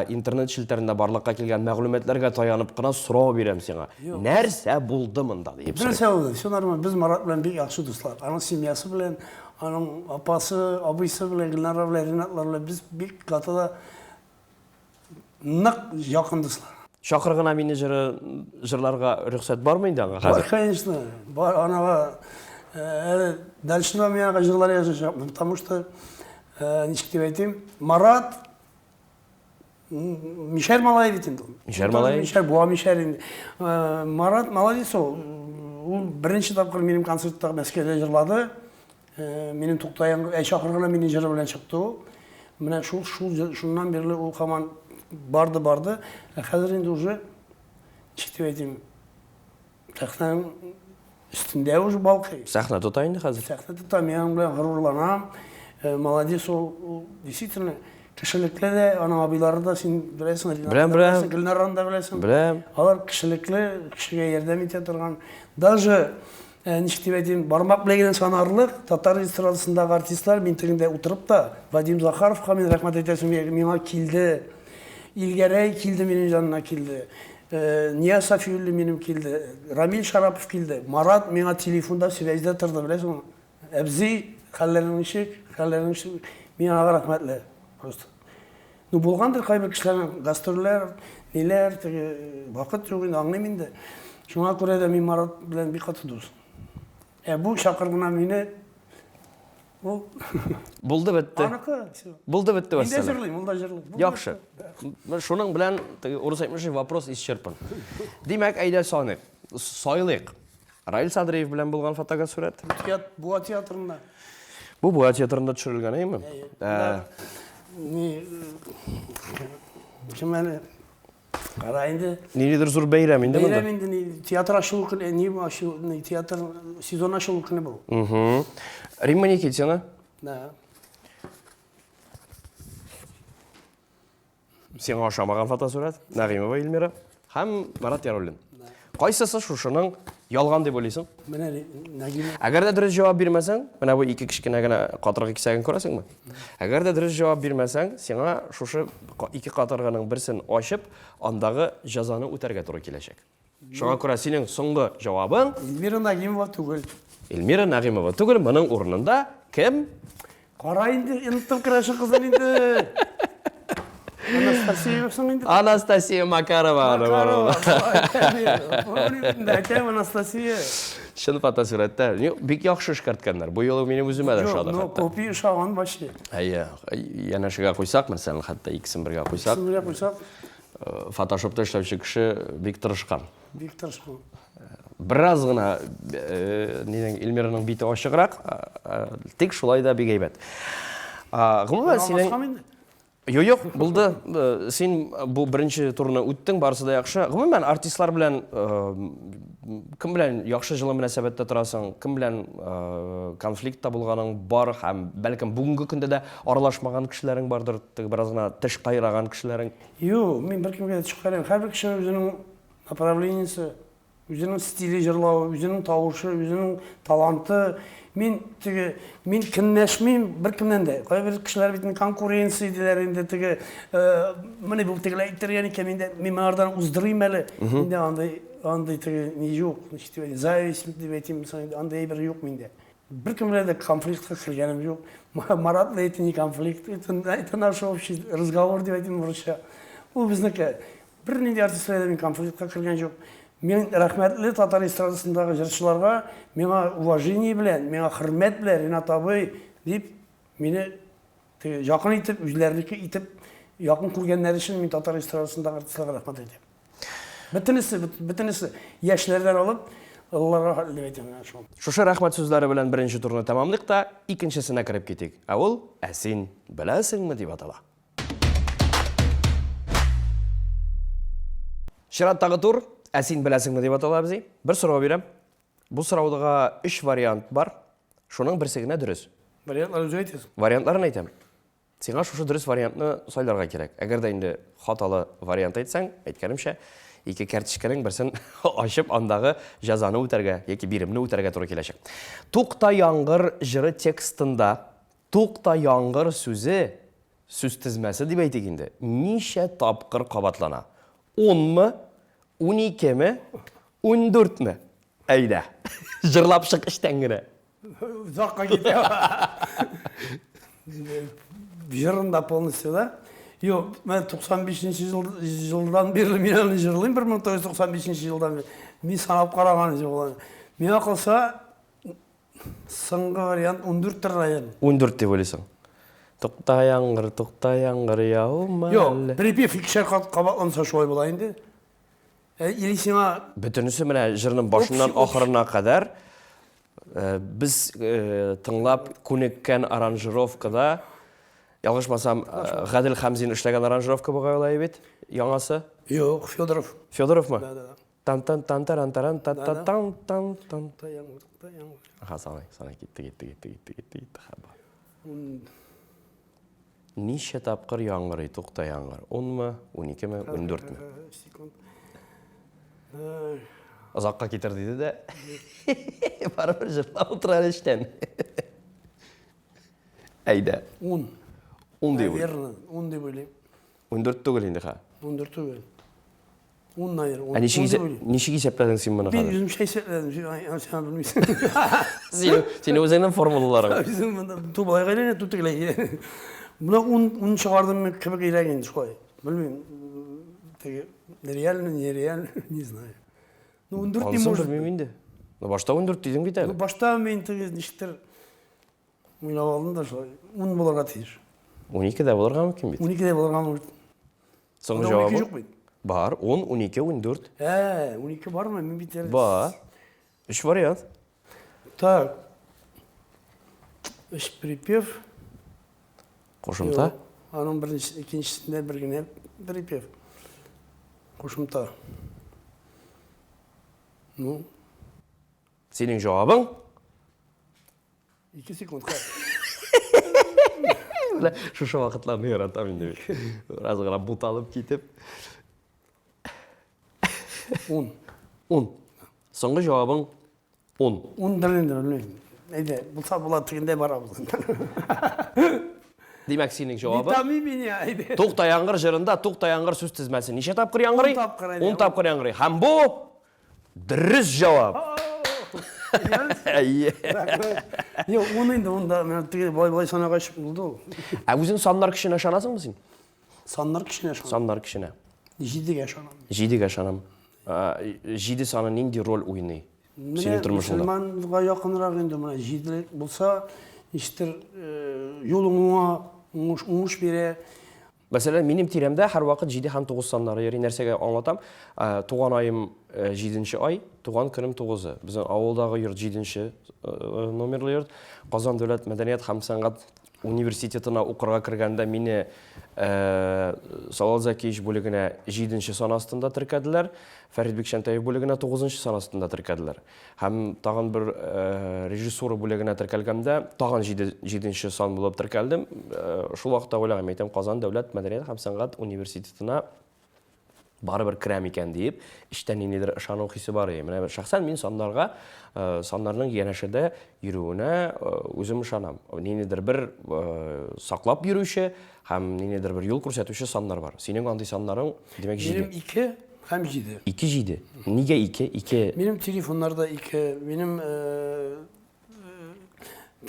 интернет челтәрендә барлыкка килгән мәгълүматларга таянып кына сорау бирәм сиңа. Нәрсә булды монда диеп сорыйм. Нәрсә булды? Все нормально. Без Марат белән бик яхшы дуслар. Аның семьясы белән, аның апасы, абыйсы белән, Гөлнара белән, Ренатлар белән без бик каты да Нык якын дуслар. Чакыр гына мине җыры җырларга рөхсәт бармы инде аңа хәзер? Бар, конечно. Бар, анага әле дальше да мин аңа җырлар язачакмын, потому что ничек дип әйтим, Марат Мишәр малае бит инде ул. Мишәр малае. Мишәр, буа мишәр инде. Марат молодец ул. Ул беренче тапкыр минем концертта Мәскәүдә җырлады. Э, минем туктаем, әй чакыр гына мине җыры белән чыкты ул. Менә шул шул шуннан бирле ул һаман барды барды. Ә хәзер инде уже ничек дип әйтим, сәхнәнең өстендә уже балкый. Сәхнә тота инде хәзер. Сәхнә тота, мин аның белән горурланам. Э, молодец ул, ул действительно кешелекле дә, аның абыйлары да син беләсең, Беләм, беләм. Гөлнараны да беләсең. Беләм. Алар кешелекле, кешегә ярдәм итә торган. Даже Ә, ничек дип әйтим, бармак белән генә санарлык татар эстрадасындагы артистлар мин тегендә утырып та, Вадим Захаровка мин рәхмәт әйтәсем килә, миңа килде. Илгәрәй килде минем янына килде. Э, Нияз Сафиуллин минем килде. Рамил Шарапов килде. Марат миңа телефонда связьдә торды, беләсеңме? Әбзи, хәлләрең ничек? Хәлләрең ничек? Мин аңа рәхмәтле. Просто. Ну, булгандыр кайбер кешеләрнең гастрольләр, ниләр, теге вакыт юк инде, аңлыйм инде. Шуңа күрә дә мин Марат белән бик каты дус. Ә бу чакыр гына мине ул Булды бетте. Аныкы, всё. Булды бетте Мин дә вәссәлам. җырлыйм, ул да җырлый. Булды Яхшы. бетте. Шуның белән теге урыс әйтмешли вопрос исчерпан. Димәк, әйдә саныйк. Сайлыйк. Раил Садриев белән булган фотогасурәт. Буа театрында. Бу Буа театрында төшерелгән, әйеме? Ә, Ни кем әле? Кара инде. Ниндидер зур бәйрәм инде монда. Бәйрәм инде ни театр ачылу көне, ни ачылу, ни театр сезон ачылу көне бу. Угу. Римма Никитина. Да. Сиңа ошамаган фотосурәт, Нәгыймова Эльмира һәм Марат Яруллин. Кайсысы шушының ялган дип уйлыйсың? Менә Нәгыймова. Әгәр дә дөрес җавап бирмәсәң, менә бу ике кечкенә генә катыргы кисәген күрәсеңме? Әгәр дә дөрес җавап бирмәсәң, сиңа шушы ике катыргының берсен ачып, андагы җәзаны үтәргә туры киләчәк. Шуңа күрә синең соңгы җавабың Эльмира Нагимова түгел. Эльмира Нагимова түгел, моның урынында кем? Кара инде, оныттым керәшен кызын инде. Анастасия соң инде. Анастасия Макарова. Макарова. Әйтәм, Анастасия. Чын фотосурәттә. Бик яхшы эшкәрткәннәр. Бу юлы минем үземә дә ошады хәтта. Копия ошаган вообще. Әйе, янәшәгә куйсак, мәсәлән, хәтта икесен бергә куйсак. Икесен бергә куйсак. Фотошопта эшләүче кеше бик тырышкан. Бик тырышкан. Бераз гына нинең Эльмираның бите ачыграк, тик шулай да бик әйбәт. Гомумән синең Юк, юк, булды. Син бу беренче турны үттең, барысы да яхшы. Гомумән артистлар белән кем белән яхшы җылы мөнәсәбәттә торасың, кем белән конфликтта булганың бар һәм бәлкем бүгенге көндә дә аралашмаган кешеләрең бардыр, теге бераз гына теш кайраган кешеләрең. Юк, мин беркемгә дә теш кайрамыйм. Һәрбер кешенең үзенең направлениесе, үзенең стиле җырлавы, үзенең тавышы, үзенең таланты. Мин теге, мин көнләшмим беркемнән дә. Кайбер кешеләр бит конкуренция диләр инде теге, менә бу тегеләй иттергән икән, мин дә мин моңардан уздырыйм әле. Мин дә андый андый теге ни юк, ничек дип әйтим, зависть дип әйтим, андый әйбер юк миндә. Беркем белән дә конфликтка кергәнем юк. Маратла это не конфликт, это, это наш общий разговор дип әйтим урысча. Ул безнеке. Бернинди артист белән дә мин конфликтка кергән юк. Мин рәхмәтле татар эстрадасындагы җырчыларга, миңа уважение белән, миңа хөрмәт белән Ренат абый дип мине теге якын итеп, үзләренеке итеп якын күргәннәре өчен мин татар эстрадасындагы артистларга рәхмәт әйтәм. Бөтенесе, бөтенесе яшьләрдән алып олыларга хәтле дип әйтәм менә шул. Шушы рәхмәт сүзләре белән беренче турны тәмамлыйк та, икенчесенә кереп китик. Ә ул Ә син беләсеңме дип атала. Чираттагы тур Ә син беләсеңме дип атала, абзый. Бер сорау бирәм. Бу сораудага өч вариант бар. Шуның берсе генә дөрес. Вариантларын үзең әйтәсең. Вариантларын әйтәм. Сиңа шушы дөрес вариантны сайларга кирәк. Әгәр дә инде хаталы вариант әйтсәң, әйткәнемчә, ике кәртечкәнең берсен ачып, андагы җәзаны үтәргә яки биремне үтәргә туры киләчәк. Тукта яңгыр җыры текстында тукта яңгыр сүзе, сүз тезмәсе дип әйтик инде, ничә тапкыр кабатлана? Унмы, уникеме, ундүртме? Әйдә, җырлап чык эчтән генә. Озакка китә. Җырын да полностью, да? Юк, мен 95 ел, елдан бирле мин аны җырлыйм, 1995 елдан бирле. Мин санап караган юк аны. Миңа калса, соңгы вариант 14 төр район. 14 дип уйлыйсың. Тукта яңгыр, тукта яңгыр, яума Юк, припев икешәр кат кабатланса шулай була инде. Ә, или сиңа Бөтенесе менә җырның башыннан ахырына кадәр э, без э, тыңлап күнеккән аранжировкада, ялгышмасам, э, Гадел Хәмзин эшләгән аранжировка бугай ул бит, яңасы. Юк, Федоров. Федоровмы? Да, да, да. Тан тан тан таран таран та та тан тан тан. Аха, санай, санай китте, китте, китте, китте, китте, китте. Хаба. Ничә тапкыр яңгырый тукта яңгыр? Унмы, уникеме, ундүртме? Секунд. Озакка китер диде дә, барыбер җырлап утыра әле эчтән. Әйдә. Ун. Ун дип уйлыйм. Наверное, ун дип уйлыйм. 14 түгел инде ха. 14 түгел. Ун, наверное. Ә ничек ничек исәпләдең син моны хәзер? Мин үземчә исәпләдем, син белмисең. Син син үзеңнең формулаларың. Үзем монда ту болай әйләнә, ту тегеләй. Менә ун ун чыгардым кебек әйләнә инде шулай. Белмим. Теге реально, нереально, не знаю. Ну, 14 не может. Белмим инде. Ну, башта 14 дидең бит әле. Ну, башта мин теге ничектер уйлап алдым да шулай. 10 булырга тиеш. 12 дә булырга мөмкин бит. 12 дә булырга мөмкин. Соңгы җавабы? 12 юк бит. Бар, 10, 12, 14. Ә, 12 бармы? Мин бит әле. Бар. Өч вариант. Так. Өч припев. Кушымта. Аның беренче, икенчесендә бер генә припев. Кушымта. Ну. Синең җавабың? Ике секундка. Менә шушы вакытларны яратам инде мин. Бераз гына буталып китеп. Ун. Ун. Соңгы җавабың ун. Ундыр инде, белмим. Әйдә, булса була, тегендә барабыз. Димәк, синең җавабың. Не томи меня, әйдә. Тукта яңгыр җырында тукта яңгыр сүз тезмәсе ничә тапкыр яңгырый? Ун тапкыр, әйдә. Ун тапкыр яңгырый. Һәм бу Дөрес җавап. Әйе. Юк, ун инде, унда менә теге болай-болай санагач булды ул. Ә үзең саннар көченә ышанасыңмы син? Саннар көченә ышанам. Саннар көченә. Җидегә ышанам. Җидегә ышанам. Җиде саны нинди роль уйный синең тормышыңда? Мөселманга якынрак инде менә җиде булса, ничектер юлың уңа, уңыш, уңыш бирә. Мәсәлән, минем тирәмдә һәрвакыт 7 һәм 9 саннары йөри. Нәрсәгә аңлатам? Туган аем 7 ай, туган көнем 9-ы. Безнең авылдагы йорт 7 номерлы йорт. Казан дәүләт мәдәният һәм сәнгать университетына укырга кергәндә мине Салават Зәкиевич бүлегенә 7 сан астында теркәделәр. Фәрит Бикчәнтәев бүлегенә 9 сан астында теркәделәр. Һәм тагын бер режиссура бүлегенә теркәлгәндә, тагын җиденче сан булып теркәлдем. Шул вакытта уйлаган, әйтәм, Казан дәүләт мәдәният һәм сәнгать университетына барыбер керәм икән диеп, эчтән ниндидер ышану хисе бар иде. Менә шәхсән мин саннарга, саннарның янәшәдә йөрүенә үзем ышанам. Ниндидер бер саклап йөрүче һәм ниндидер бер юл күрсәтүче саннар бар. Синең андый саннарың, димәк, җиде. Минем ике. Һәм 7. 2 7. Нигә 2? 2. Минем телефоннарда 2, минем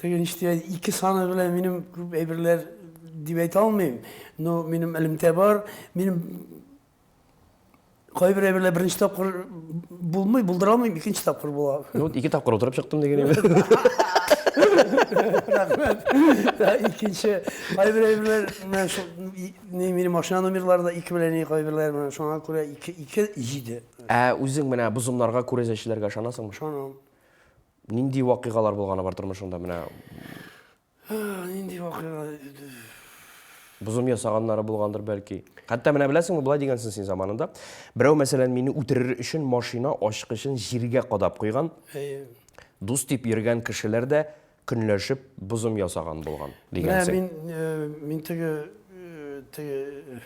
теге ничек 2 саны белән минем күп әйберләр дип әйтә алмыйм. Но минем элемтә бар. Минем кайбер әйберләр беренче тапкыр булмый, булдыра алмыйм, икенче тапкыр була. Ну, вот ике тапкыр утырып чыктым дигән иде. Рәхмәт. Икенче кайбер әйберләр менә шул ни минем машина номерлары да ике белән ни кайберләр менә шуңа күрә ике, ике, җиде. Ә үзең менә бозымнарга, күрәзәчеләргә ышанасыңмы? Ышанам. Нинди вакыйгалар булганы бар тормышыңда менә? Нинди вакыйга? Бозым ясаганнары булгандыр бәлки. Хәтта менә беләсеңме, болай дигәнсең син заманында. Берәү, мәсәлән, мине үтерер өчен машина ачкычын җиргә кадап куйган. Әйе. Дус дип йөргән кешеләр дә көнләшеп бозым ясаган булган дигәнсең. Менә мин, э, мин теге, э, теге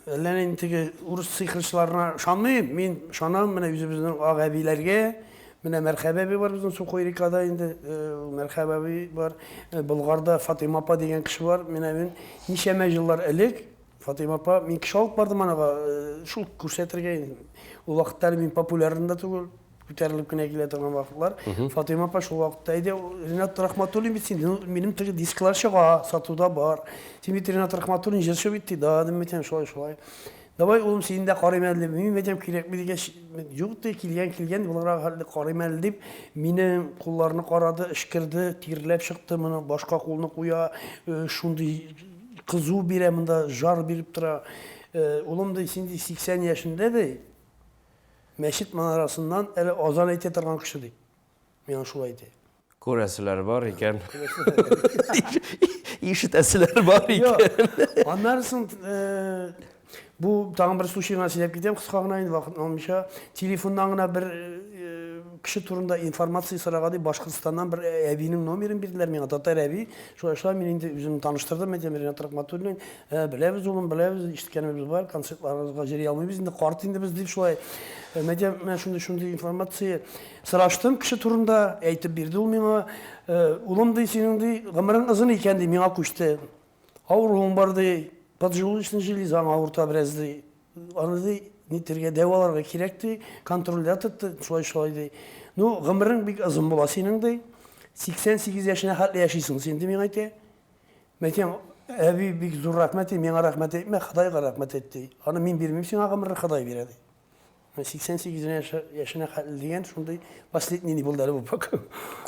Әллә нинди теге урыс сыйхырчыларына ышанмыйм. Мин ышанам менә үзебезнең ак әбиләргә. Менә Мәрхәбә әби бар безнең Сухой-Рекада инде, Мәрхәбә әби бар. Болгарда Фатыйма апа дигән кеше бар. Менә мин ничәмә еллар элек Фатыйма апа, мин кеше алып бардым анага, шул күрсәтергә инде. Ул вакытта әле мин популярный да түгел. Күтәрелеп кенә килә торган вакытлар. Фатыйма апа шул вакытта әйдә, Ринат Рахматуллин бит син, ну, минем теге дисклар чыга, сатуда бар. Син бит Ринат Рахматуллин җырчы бит, ди, да, дим әйтәм, шулай, шулай. Давай, улым, сине дә карыйм әле, мин әйтәм, кирәкми дигәч, юк, ди, килгән, килгән, булырак хәлдә карыйм әле дип, минем кулларны карады, эшкерде, тирләп чыкты, моны башка кулны куя, шундый кызу бирә монда, жар биреп тора. Улым, ди, син ди, 80 яшендә, ди, Мәчет манарасыннан әле азан әйтә торган кеше ди. Миңа шулай әйтә. Күрәселәр бар икән. Ишетәселәр бар икән. Аннары соң бу тагын бер случай гына сөйләп китәм, кыска гына инде вакытны алмыйча. Телефоннан гына бер кеше турында информация сорарга дип Башкортстаннан бер әбинең номерын бирделәр миңа, татар әби. Шулай шулай мин инде үземне таныштырдым, әйтәм, Ринат Рахматуллин. Ә, беләбез, улым, беләбез, ишеткәнебез бар, концертларыгызга йөри алмыйбыз инде, карт инде без, дип шулай. Мәдә, менә шундый шундый информация сораштым кеше турында, әйтеп бирде ул миңа. Улым, ди, синең, ди, гомерең озын икән, ди, миңа күчте. Авыруың бар, ди, поджелудочный железаң авырта бераз, ди. Аны, ди, нитергә, дәваларга кирәк, ди, контрольдә тот, ди, шулай шулай, ди. Ну, гомерең бик озын була синең, ди. 88 яшенә хәтле яшисең син, ди, миңа әйтә. Мәйтәм, әби, бик зур рәхмәт, ди, миңа рәхмәт әйтмә, Ходайга рәхмәт әйт, ди. Аны мин бирмим сиңа гомерне, Ходай бирә, ди. 88 яшенә хәтле дигән шундый последний ни булды әле бу пока.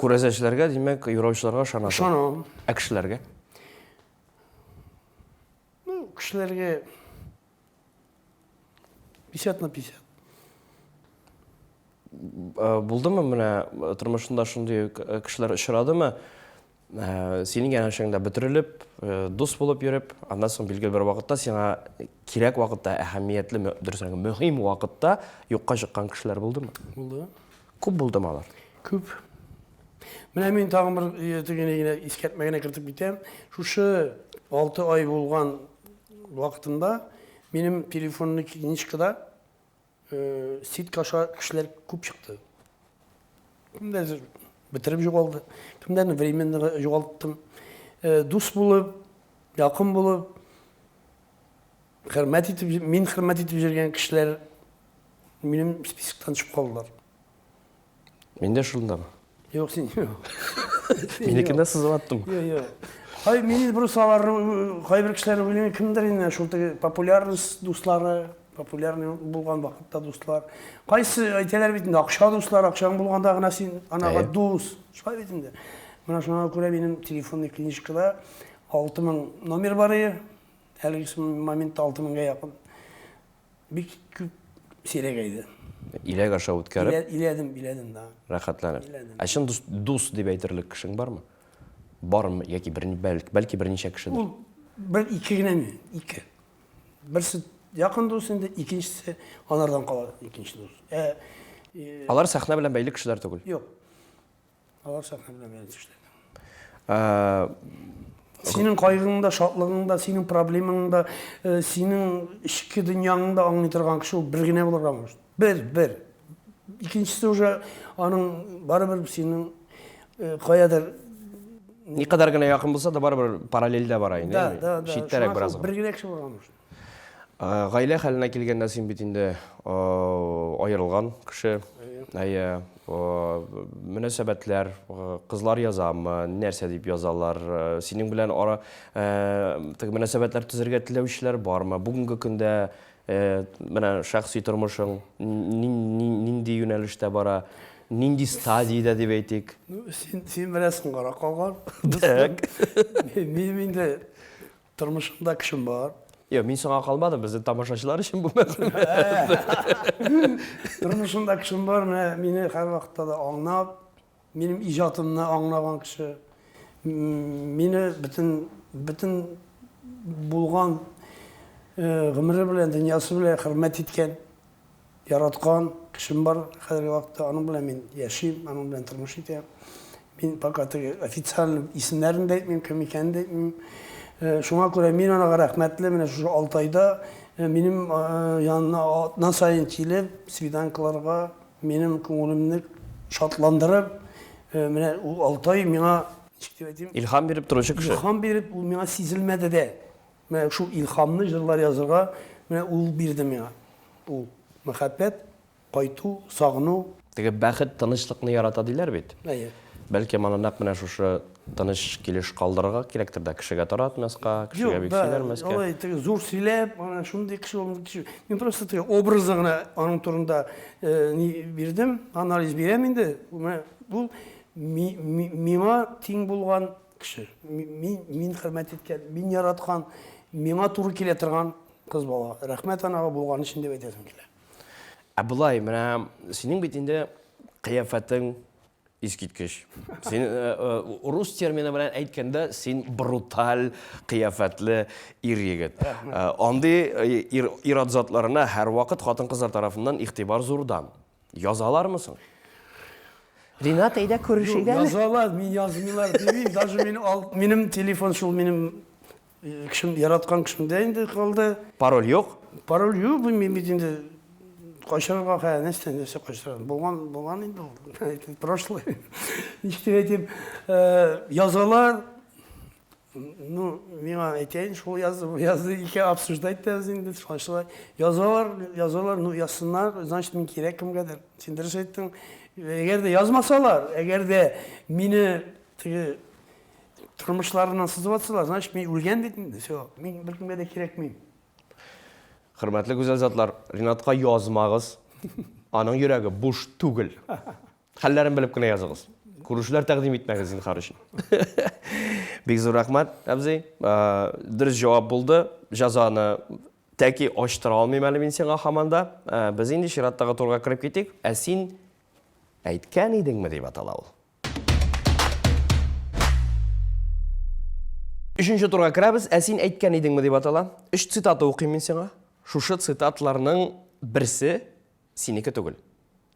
Күрәзәчеләргә, димәк, юраучыларга ышанасың. Ышанам. Ә кешеләргә? Ну, кешеләргә 50 на 50. Э, булдымы менә э, тормышында шундый э, кешеләр очрадымы? Синең янәшәңдә бөтерелеп, дус булып йөреп, аннан соң билгеле бер вакытта сиңа кирәк вакытта, әһәмиятле, дөресрәге, мөһим вакытта юкка чыккан кешеләр булдымы? Булды. Күп булдымы алар? Күп. Менә мин тагын бер тегене генә искәртмә генә кертеп китәм. Шушы 6 ай булган вакытында минем телефонный книжкада сетка аша кешеләр күп чыкты. Кемдер бетереп югалды, кемдерне временно югалттым. Дус булып, якын булып, хөрмәт итеп, мин хөрмәт итеп йөргән кешеләр минем списоктан төшеп калдылар. Мин дә шундамы? Юк, син юк. Минекен дә сызып аттым. Юк, юк. Хай, мин просто аларны, кайбер кешеләрне уйлыйм, кемдер инде шул теге популярность дуслары, популярный булган вакытта дуслар. Кайсы әйтәләр бит инде, акча дуслар, акчаң булганда гына син анага дус. Шулай бит инде. Менә шуңа күрә минем телефонный книжкада 6000 номер бар иде. Әлеге моментта 6000-гә якын. Бик күп сирәгәйде. Иләк аша үткәреп. Иләдем, иләдем, да. Рәхәтләнеп. Иләдем. Ә чын дус, дус дип әйтерлек кешең бармы? Бармы яки бер, бәлки берничә кешедер? Ул бер ике генә мин, ике. Берсе якын дус инде, икенчесе анардан кала икенче дус. Ә, э, Алар сәхнә белән бәйле кешеләр түгел. Юк. Алар сәхнә белән бәйле кешеләр. Синең кайгың да, шатлыгың да, синең проблемаң да, э, синең эчке дөньяңны да аңлый торган кеше ул бер генә булырга может. Бер, бер. Икенчесе уже аның барыбер синең э, каядыр Никадәр генә якын булса да барыбер параллельдә бара инде. Да, да, да. Читтәрәк бераз. Бер генә кеше булырга может. Гаилә хәленә килгәндә, син бит инде аерылган кеше. Әйе. Мөнәсәбәтләр, кызлар язамы, нәрсә дип язалар? Синең белән ара теге мөнәсәбәтләр төзергә теләүчеләр бармы? Бүгенге көндә менә шәхси тормышың нинди юнәлештә бара? Нинди стадиядә дип әйтик? Ну, син, син бераз соңгарак калган. Так. Минем инде Тормышымда кешем бар. Юк, мин соңа калмадым, безнең тамашачылар өчен бу мәгълүмат. Тормышымда кешем бар, менә мине һәрвакытта да аңлап, минем иҗатымны аңлаган кеше. Мине бөтен бөтен булган э, гомере белән, дөньясы белән хөрмәт иткән. Яраткан кешем бар хәзерге вакытта, аның белән мин яшим, аның белән тормыш итәм. Мин пока теге официально исемнәрен дә әйтмим, кем икәнен дә әйтмим. Э, шуңа күрә мин анага рәхмәтле, менә шушы Алтайда э, минем э, янына атна саен килеп, свиданкаларга минем күңелемне шатландырып, менә ул Алтай миңа, ничек дип әйтим? Илһам биреп торучы кеше. Илһам биреп, ул миңа сизелмәде дә. Менә шул илһамны җырлар язырга менә ул бирде миңа. Ул мәхәббәт, кайту, сагыну. Теге бәхет тынычлыкны ярата диләр бит. Әйе. Бәлкем аны нәкъ менә шушы тыныч килеш калдырырга кирәктер дә, кешегә таратмаска, кешегә бик сөйләрмәскә. Юк, да, алай теге зур сөйләп, ана шундый кеше ул, мондый кеше. Мин просто теге образы гына аның турында ни бирдем, анализ бирәм инде. Менә ул миңа тиң булган Кеше. Мин, мин хөрмәт иткән, мин яраткан, миңа туры килә торган кыз бала. Рәхмәт анага булган өчен дип әйтәсем килә. Ә болай, менә синең бит инде кыяфәтең искиткеч. Син э, э, рус термины белән әйткәндә, син бруталь кыяфәтле ир-егет. Э, андый ир, ир-ат затларына һәрвакыт хатын-кызлар тарафыннан игътибар зурдан. Язалармы соң? Ринат, әйдә күрешик әле. Язалар, мин язмыйлар димим. Даже мин ал, минем телефон шул минем э, кешем, яраткан кешемдә инде калды. Пароль юк? Пароль юк, мин бит инде качырырга хә, нәрсә, нәрсә качырырга. Булган, булган инде ул. Прошлый. Ничек дип әйтим, э, язалар, Ну, миңа әйтәйен, шул язды, бу язды, ике обсуждать итәбез инде, шулай шулай. Язалар, язалар, ну, язсыннар, значит, мин кирәк кемгәдер. Син дөрес әйттең. Әгәр дә язмасалар, әгәр дә мине теге тормышларыннан сызып атсалар, значит, мин үлгән бит инде, все, мин беркемгә дә кирәкмим. Хөрмәтле гүзәл затлар, Ринатка язмагыз. Аның йөрәге буш түгел. Хәлләрен белеп кенә языгыз. Күрешүләр тәкъдим итмәгез зинһар өчен. Бик зур рәхмәт, абзый. Дөрес җавап булды. Җәзаны тәки ачтыра алмыйм әле мин сиңа һаман да. Без инде чираттагы турга кереп китик. Ә син әйткән идеңме дип атала ул. Өченче турга керәбез. Ә син әйткән идеңме дип атала. Өч цитата укыйм мин сиңа. Шушы цитатларның берсе Синеке түгел.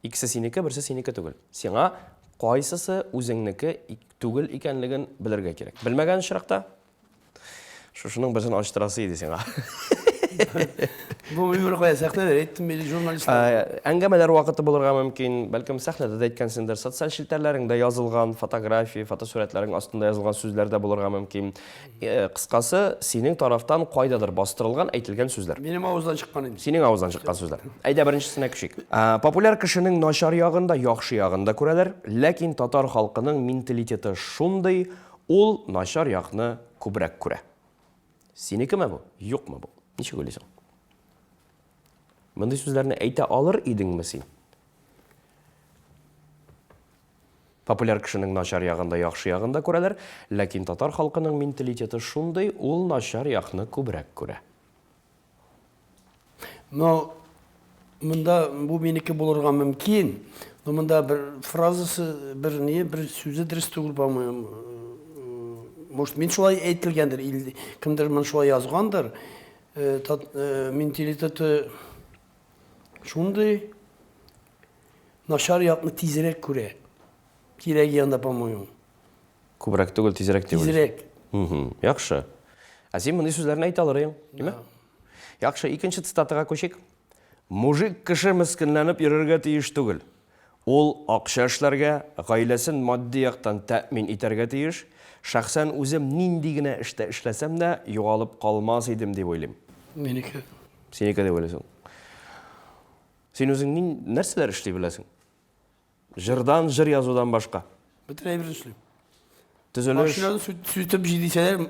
Икесе синеке, берсе синеке түгел. Сиңа кайсысы үзеңнеке түгел икәнлеген белергә кирәк. Белмәгән очракта, шушының берсен ачтырасы иде сиңа. Бу мин бер кая сәхнәдә әйттем, мин журналистлар. Әңгәмәләр вакыты булырга мөмкин, бәлкем сәхнәдә дә әйткәнсеңдер, социаль челтәрләреңдә язылган фотография, фотосурәтләрең астында язылган сүзләр дә булырга мөмкин. Э, кыскасы, синең тарафтан кайдадыр бастырылган, әйтелгән сүзләр. Минем авыздан чыккан инде. Синең авыздан чыккан сүзләр. Әйдә, беренчесенә күчик. Э, популяр кешенең начар ягын да, яхшы ягын да күрәләр, ләкин татар халкының менталитеты шундый, ул начар якны күбрәк күрә. Синекеме бу, юкмы бу? Ничек уйлыйсың? Мондый сүзләрне әйтә алыр идеңме син? Популяр кешенең начар ягын да, яхшы ягын да күрәләр, ләкин татар халкының менталитеты шундый, ул начар якны күбрәк күрә. Но монда бу минеке булырга мөмкин, но монда бер фразасы, бер ни, бер сүзе дөрес түгел, по-моему. Может, мин шулай әйтелгәндер, или кемдер моны шулай язгандыр. Э, э, менталитеты шундый, Начар якны тизрәк күрә. Кирәк янда, по-моему. Күбрәк түгел, тизрәк дип Тизрәк. Яхшы. Ә син мондый сүзләрне әйтә алыр идең, димә? Яхшы, икенче цитатага күчик. Мужик кеше мескенләнеп йөрергә тиеш түгел. Ул акча эшләргә, гаиләсен матди яктан тәэмин итәргә тиеш. Шәхсән үзем нинди генә эштә эшләсәм дә, югалып калмас идем дип уйлыйм. Минеке. Синеке дип уйлыйсың. Син үзең ни нәрсәләр эшли беләсең? Җырдан, җыр язудан башка. Бөтен әйбер эшлим. Төзелеш. Машинаны сүтеп җи дисәләр,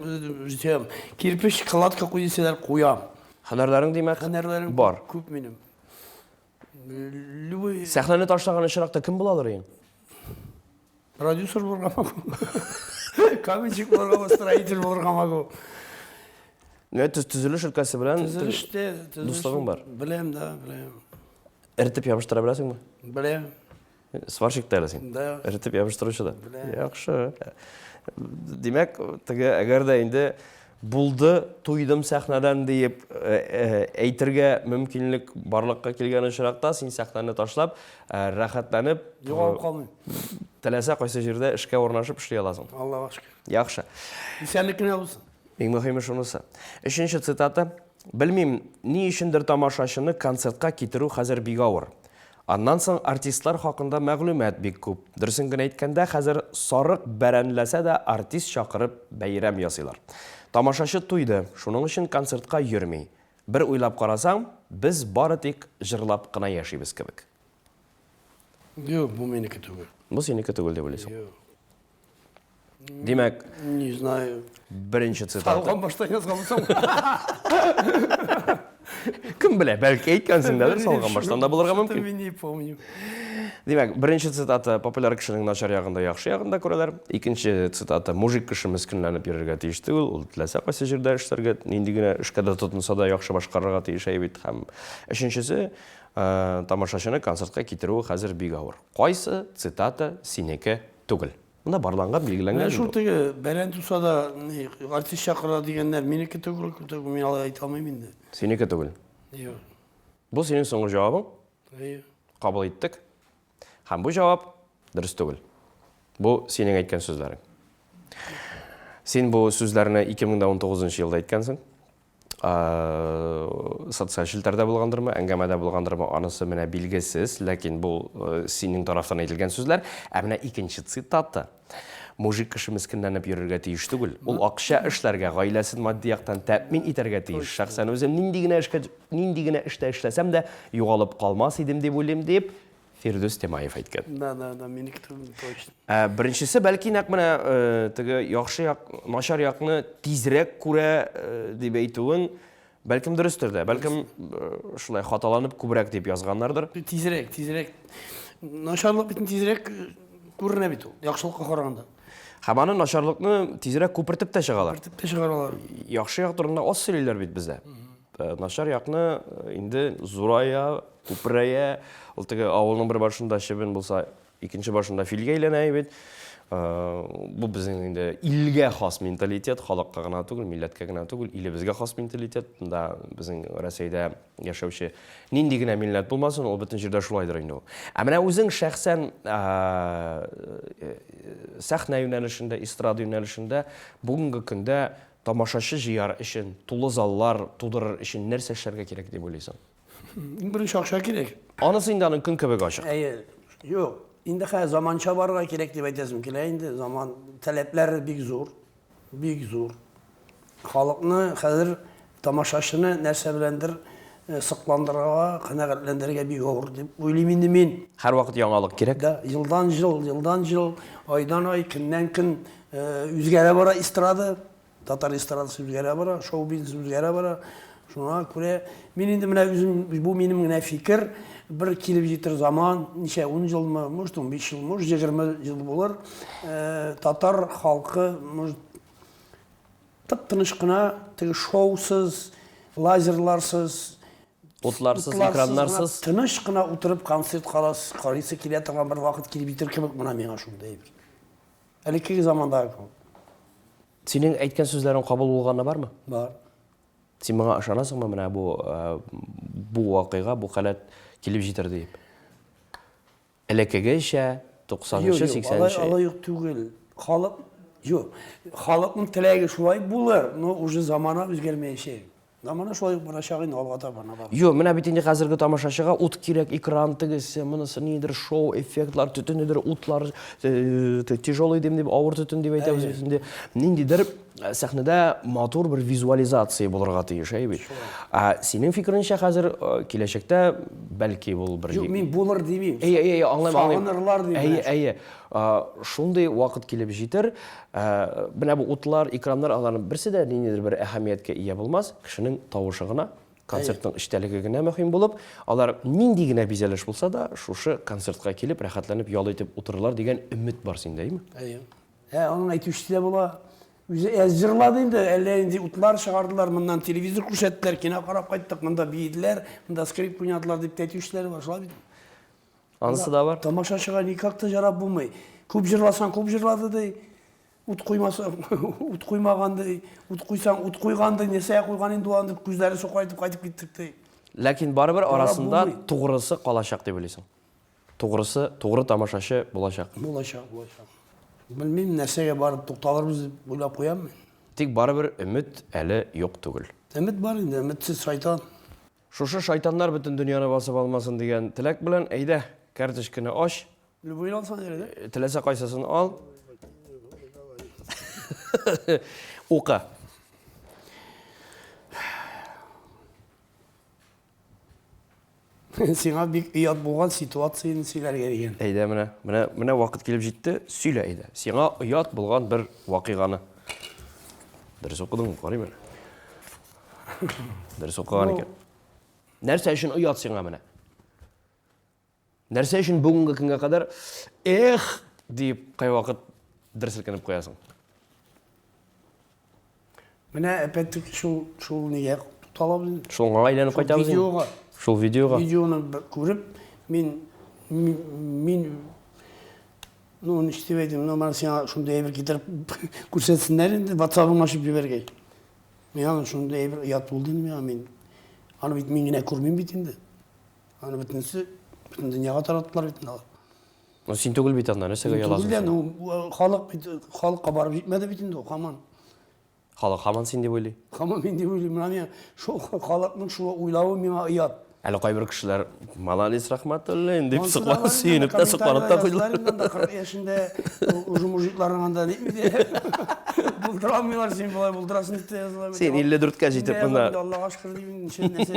җитәм. Кирпеч, кладка куй дисәләр, куям. Һөнәрләрең димәк, Һөнәрләрем бар. күп минем. Любой Сәхнәне ташлаган очракта кем була алыр идең? Продюсер булырга могу. Каменщик булырга могу, строитель булырга могу. Менә төзелеш өлкәсе белән Төзелештә дуслыгың бар. Беләм, да, беләм. Эретеп ябыштыра беләсеңме? Беләм. Сварщик та әле син. Да. Эретеп ябыштыручы да. Беләм. Яхшы. Димәк, теге әгәр дә инде булды, туйдым сәхнәдән диеп э, э, әйтергә мөмкинлек барлыкка килгән очракта, син сәхнәне ташлап, э, рәхәтләнеп, Югалып калмыйм. Теләсә кайсы җирдә эшкә урнашып эшли аласың. Аллага шөкер. Яхшы. Исәнлек кенә булсын. Иң мөһиме шунысы. Өченче цитата. Белмим, ни өчендер тамашачыны концертка китерү хәзер бик авыр. Аннан соң артистлар хакында мәгълүмат бик күп. Дөресен генә әйткәндә, хәзер сарык бәрәнләсә дә артист чакырып бәйрәм ясыйлар. Тамашачы туйды, шуның өчен концертка йөрми. Бер уйлап карасаң, без бары тик җырлап кына яшибез кебек. Юк, бу минеке түгел. Бу синеке түгел дип уйлыйсың. Юк. Димәк, Не знаю. Беренче цитата. Салган баштан язган булсам. Кем белә, бәлки әйткәнсеңдәдер, салган баштан да булырга мөмкин. Мин не помню. Димәк, беренче цитата популяр кешенең начар ягында яхшы ягында күрәләр. Икенче цитата мужик кеше мескенләнеп йөрергә тиеш түгел, ул теләсә кайсы җирдә эшләргә, нинди генә эшкә дә тотынса да яхшы башкарырга тиеш әй бит. Һәм өченчесе, тамашачыны концертка китерүе хәзер бик авыр. Кайсы цитата синеке түгел? Монда барланган, билгеләнгән. Менә шул теге бәрән туса да артист чакыра дигәннәр минеке түгел, түгел, мин алай әйтә алмыйм инде. Синеке түгел. Юк. Бу синең соңгы җавабың? Әйе. Кабул иттек. Һәм бу җавап дөрес түгел. Бу синең әйткән сүзләрең. Син бу сүзләрне 2019 елда әйткәнсең. Социаль челтәрдә булгандырмы, әңгәмәдә булгандырмы, анысы менә билгесез, ләкин бу синең тарафтан әйтелгән сүзләр. Ә менә икенче цитата. Мужик кеше мескенләнеп йөрергә тиеш түгел. Ул акча эшләргә, гаиләсен матди яктан тәэмин итәргә тиеш. Шәхсән үзем нинди генә эшкә, нинди генә эштә эшләсәм дә, югалып калмас идем дип уйлыйм, дип Фирдүс Тямаев әйткән. Да, да, да, минеке түгел, точно. Ә, беренчесе бәлки нәкъ менә э, теге яхшы як, начар якны тизрәк күрә э, дип әйтүең, бәлкем дөрестер дә, бәлкем э, шулай хаталанып күбрәк дип язганнардыр. Тизрәк, тизрәк. Начарлык бит тизрәк күренә бит ул, яхшылыкка караганда. Һәм аны начарлыкны тизрәк күпертеп тә чыгалар. Күпертеп тә чыгаралар. Яхшы як турында аз сөйлиләр бит бездә. Начар якны инде зурая, күперәя. Ул теге авылның бер башында чебен булса, икенче башында филгә әйләнә бит. Бу безнең инде илгә хас менталитет, халыкка гына түгел, милләткә генә түгел, илебезгә хас менталитет. Монда безнең Рәсәйдә яшәүче нинди генә милләт булмасын, ул бөтен җирдә шулайдыр инде ул. Ә менә үзең шәхсән сәхнә юнәлешендә, эстрада юнәлешендә бүгенге көндә Тамашачы җыяр өчен, тулы заллар тудырыр өчен нәрсә эшләргә кирәк дип уйлыйсың? Иң беренче акча кирәк. Анысы инде аның көн кебек ачык. Әйе. Юк, инде хәзер заманча барырга кирәк дип әйтәсем килә инде. Заман таләпләре бик зур. Бик зур. Халыкны хәзер тамашачыны нәрсә беләндер сокландырырга, канәгатьләндерергә бик авыр дип уйлыйм инде мин. Һәрвакыт яңалык кирәк. Да, елдан-ел, елдан-ел, айдан-ай, көннән-көн Үзгәрә бара эстрада, татар эстрадасы үзгәрә бара, шоу-бизнес үзгәрә бара. Шуңа күрә мин инде менә үзем, бу минем генә фикер, бер килеп җитер заман, ничә, 10 елмы, может, 15 ел, может, 20 ел булыр, татар халкы, может, тып-тыныч кына, теге шоусыз, лазерларсыз, утларсыз, экраннарсыз, тыныч кына утырып концерт карыйсы килә торган бер вакыт килеп җитер кебек менә миңа шундый әйбер. Элеккеге замандагы кебек. Синең әйткән сүзләрең кабул булганы бармы? Бар. Син моңа ышанасыңмы, менә бу бу вакыйга, бу халәт килеп җитер диеп? Элеккегечә, 90-нчы, 80-нче. Алай, алай ук түгел. Халык, юк, халыкның теләге шулай булыр, но уже замана үзгәрмәячәк. Замана шулай ук барачак инде алга таба наоборот. Юк, менә бит инде хәзерге тамашачыга ут кирәк, экран тегесе, монысы нидер, шоу, эффектлар, төтенедер, утлар, тяжелый дим дип, авыр төтен дип әйтәбез бит инде. Ниндидер сәхнәдә матур бер визуализация булырга тиеш, әйе бит? Ә синең фикереңчә хәзер киләчәктә бәлки ул бер Юк, мин булыр димим. Әйе, әйе, аңлыйм, аңлыйм. Сагынырлар дим. Әйе, әйе. Шундый вакыт килеп җитер, менә бу утлар, экраннар аларның берсе дә ниндидер бер әһәмияткә ия булмас, кешенең тавышы гына, концертның эчтәлеге генә мөһим булып, алар нинди генә бизәлеш булса да, шушы концертка килеп, рәхәтләнеп ял итеп утырырлар дигән өмет бар синдә, әйеме? Әйе. Ә аның әйтүчесе дә була. Үзе әз җырлады инде, әллә нинди утлар чыгардылар, моннан телевизор күрсәттеләр, кино карап кайттык, монда биеделәр, монда скрипка уйнадылар дип тә әйтүчеләр бар, шулай бит. Анысы да бар. Тамашачыга никак та жарап булмый. Күп җырласаң, күп җырлады ди. Ут куймаса, ут куймаган ди. Ут куйсаң, ут куйган ди. Нәрсәгә куйган инде ул аны дип күзләрен сукырайтып кайтып киттек ди. Ләкин барыбер арасында тугрысы калачак дип уйлыйсың. Тугрысы, тугры тамашачы булачак. Булачак, булачак. Белмим, нәрсәгә барып тукталырбыз дип уйлап куям мин. Тик барыбер өмет әле юк түгел. Өмет бар инде, өметсез шайтан. Шушы шайтаннар бөтен дөньяны басып алмасын дигән теләк белән, әйдә, карточканы ач. Любойны алсаң ярый да? Теләсә кайсысын ал. Укы. Сиңа бик оят булган ситуацияне сөйләргә дигән. Әйдә менә, менә, менә вакыт килеп җитте, сөйлә әйдә. Сиңа оят булган бер вакыйганы. Дөрес укыдыңмы? Карыйм әле. Дөрес укыган икән. Нәрсә өчен оят сиңа менә? Нәрсә өчен бүгенге көнгә кадәр эх дип кайвакыт дер селкенеп куясың? Менә опять-таки шул шул нигә тукталабыз инде. Шуңа әйләнеп кайтабыз инде. Видеога. Шул видеога. Видеоны күреп, мин мин ну, ничек дип әйтим, ну, менә сиңа шундый әйбер китереп күрсәтсеннәр инде, WhatsApp-ыңа ачып җибәргәй. Миңа шундый әйбер оят булды инде миңа, мин аны бит мин генә күрмим бит инде. Аны бөтенесе, бөтен дөньяга тараттылар бит инде алар. Ну, син түгел бит анда, нәрсәгә ояласың? Түгел дә, ну, халык бит, халыкка барып җитмәде бит инде ул, һаман. Халык һаман син дип уйлый. Һаман мин дип уйлый. Менә миңа шул халыкның шул уйлавы миңа оят. Әле кайбер кешеләр, молодец, Рахматуллин, дип сокланып, сөенеп тә, сокланып та куйдылар. 40 яшендә уже мужикларның анда ни булдыра алмыйлар, син болай булдырасың дип тә языла. Син 54-кә җитеп монда. Аллага шөкер дип, ничә нәрсә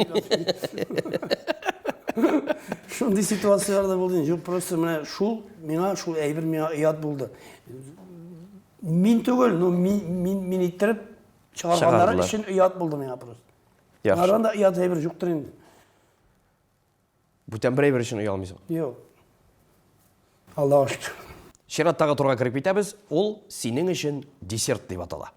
Шундый ситуацияләр дә булды. Юк, просто менә шул миңа шул әйбер миңа оят булды. Мин түгел, но мин мин мин иттереп чыгарганнары өчен оят булды миңа просто. Яхшы. Анардан да оят әйбер юктыр инде. Бүтән бер әйбер өчен оялмыйсың. Юк. Аллага шөкер. Чираттагы турга кереп китәбез. Ул синең өчен десерт дип атала.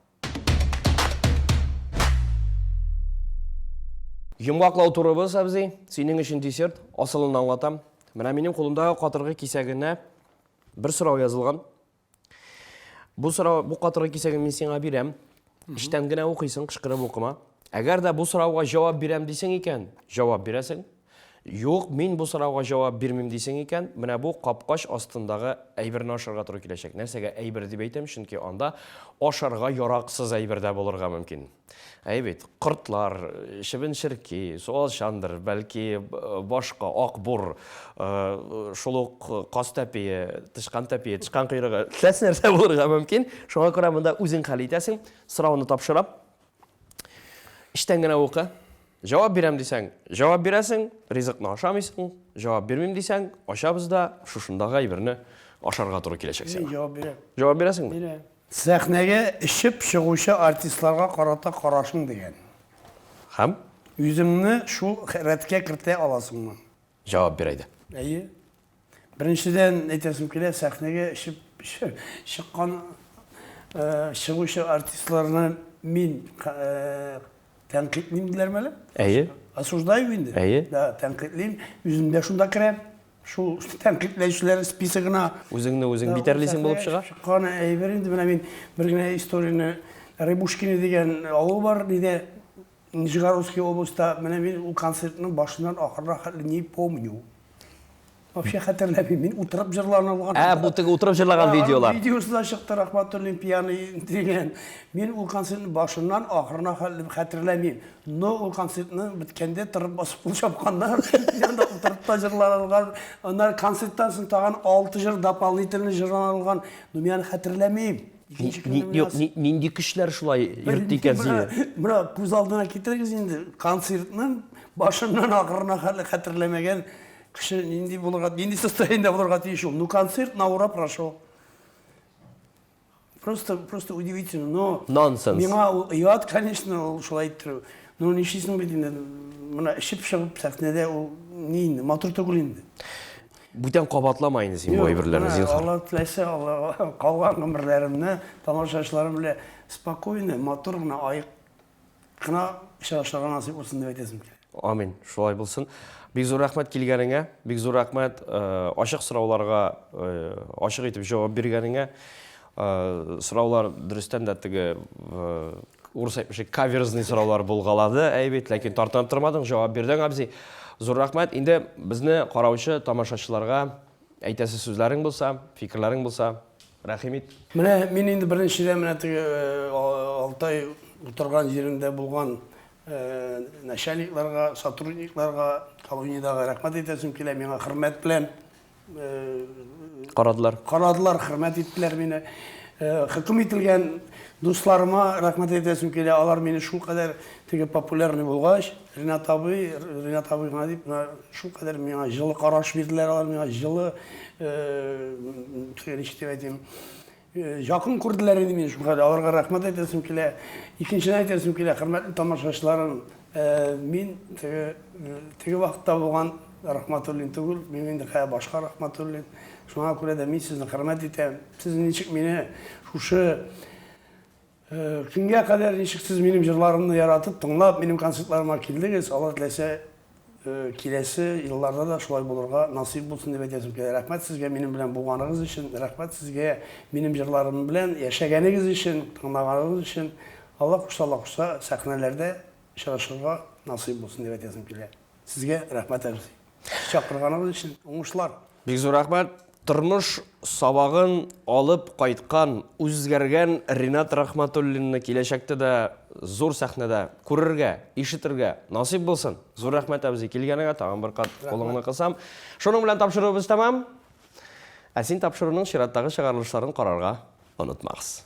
Йомгаклау турыбыз, абзый. Синең өчен десерт. Асылын аңлатам. Менә минем кулымдагы катыргы кисәгенә бер сорау язылган. Бу сорау, бу катыргы кисәген мин сиңа бирәм. Эчтән генә укыйсың, кычкырып укыма. Әгәр дә бу сорауга җавап бирәм дисең икән, җавап бирәсең. Юк, мин бу сорауга җавап бирмим дисең икән, менә бу капкач астындагы әйберне ашарга туры киләчәк. Нәрсәгә әйбер дип әйтәм, чөнки анда ашарга яраксыз әйбер дә булырга мөмкин. Әй бит, кортлар, чебен-черки, суалчандыр, бәлки башка акбур, шул ук каз тәпие, тычкан тәпие, тычкан койрыгы, теләсә нәрсә булырга мөмкин. Шуңа күрә монда үзең хәл итәсең. Сорауны тапшырам. Эчтән генә укы. Җавап бирәм дисәң, җавап бирәсең, ризыкны ашамыйсың. Җавап бирмим дисәң, ачабыз да шушындагы әйберне ашарга туры киләчәк сиңа. Мин җавап бирәм. Җавап бирәсеңме? Бирәм. Сәхнәгә эчеп чыгучы артистларга карата карашың дигән. Һәм? Үзеңне шул рәткә кертә аласыңмы? Җавап бир әйдә. Әйе. Беренчедән, әйтәсем килә, сәхнәгә эчеп чыккан чыгучы артистларны мин тәнкыйтьлим диләрме әле? Әйе. Осуждаю инде. Әйе. Да, тәнкыйтьлим. Үзем дә шунда керәм. Шул тәнкыйтьләүчеләр списогына. Үзеңне үзең битәрлисең булып чыга. Чыккан әйбер инде менә мин бер генә историяне Рыбушкино дигән авыл бар, нидә Нижегородский областьта. Менә мин ул концертның башыннан ахырына хәтле не помню. Вообще хәтерләмим. Мин утырып җырланылган. Ә, бу теге утырып җырлаган видеолар. Видеосы да чыкты, Рахматуллин пьяный дигән. Мин ул концертның башыннан ахырына хәтле хәтерләмим. Но ул концертны беткәндә торып басып кул чапканнар, янда утырып та җырланылган. Аннары концерттан соң тагын 6 җыр дополнительно җырланылган. Но мин аны хәтерләмим. Икенче көнне Юк, нинди көчләр шулай йөртте икән сине? Менә күз алдына китерегез инде, концертның башыннан ахырына хәтле хәтерләмәгән кеше нинди булырга, нинди состояниедә булырга тиеш ул? Ну, концерт на ура прошел. Просто, просто удивительно, но... Нонсенс. Миңа ул оят, конечно, ул шулай иттерү. Ну, нишлисең бит инде, менә эчеп чыгып сәхнәдә ул ни инде, матур түгел инде. Бүтән кабатлама инде син бу әйберләрне, зинһар. Алла теләсә, Алла калган гомерләремне тамашачыларым белән спокойно, матур гына, аек кына очрашырга насыйп булсын дип әйтәсем килә. Амин, шулай булсын. Бик зур рәхмәт килгәнеңә, бик зур рәхмәт э, ачык сорауларга э, ачык итеп җавап биргәнеңә. Э, сораулар дөрестән дә теге урыс әйтмешли каверзный сораулар булгалады, әй бит, ләкин тартынып тормадың, җавап бирдең, абзи. Зур рәхмәт. Инде безне караучы тамашачыларга әйтәсе сүзләрең булса, фикерләрең булса, рәхим ит. Менә мин инде беренчедән менә теге Алтай утырган җирендә булган начальникларга, сотрудникларга колониядәге рәхмәт әйтәсем килә, миңа хөрмәт белән карадылар. Карадылар, хөрмәт иттеләр мине. Хөкем ителгән дусларыма рәхмәт әйтәсем килә. Алар мине шулкадәр теге популярный булгач, Ринат абый, Ринат абый гына дип, менә шулкадәр миңа җылы караш бирделәр, алар миңа җылы, ничек дип әйтим, Якын күрделәр инде мине шулкадәр. Аларга рәхмәт әйтәсем килә. Икенчедән әйтәсем килә, хөрмәтле тамашачыларым, мин теге теге вакытта булган Рахматуллин түгел, мин инде хәзер башка Рахматуллин. Шуңа күрә дә мин сезне хөрмәт итәм. Сез ничек мине шушы көнгә кадәр ничек сез минем җырларымны яратып, тыңлап, минем концертларыма килдегез, Алла теләсә, Киләсе елларда да шулай булырга насыйп булсын дип әйтәсем килә. Рәхмәт сезгә минем белән булганыгыз өчен, рәхмәт сезгә минем җырларым белән яшәгәнегез өчен, тыңлаганыгыз өчен. Алла кушса, Алла кушса, сәхнәләрдә очрашырга насыйп булсын дип әйтәсем килә. Сезгә рәхмәт, абзый. Чакырганыгыз өчен уңышлар! Бик зур рәхмәт. Тормыш сабагын алып кайткан, үзгәргән Ринат Рахматуллинны киләчәктә дә зур сәхнәдә күрергә, ишетергә насыйп булсын. Зур рәхмәт, абзый, килгәнеңә, тагын бер кат кулыңны кысам. Шуның белән тапшыруыбыз тәмам. Ә син тапшыруның чираттагы чыгарылышларын карарга онытмагыз.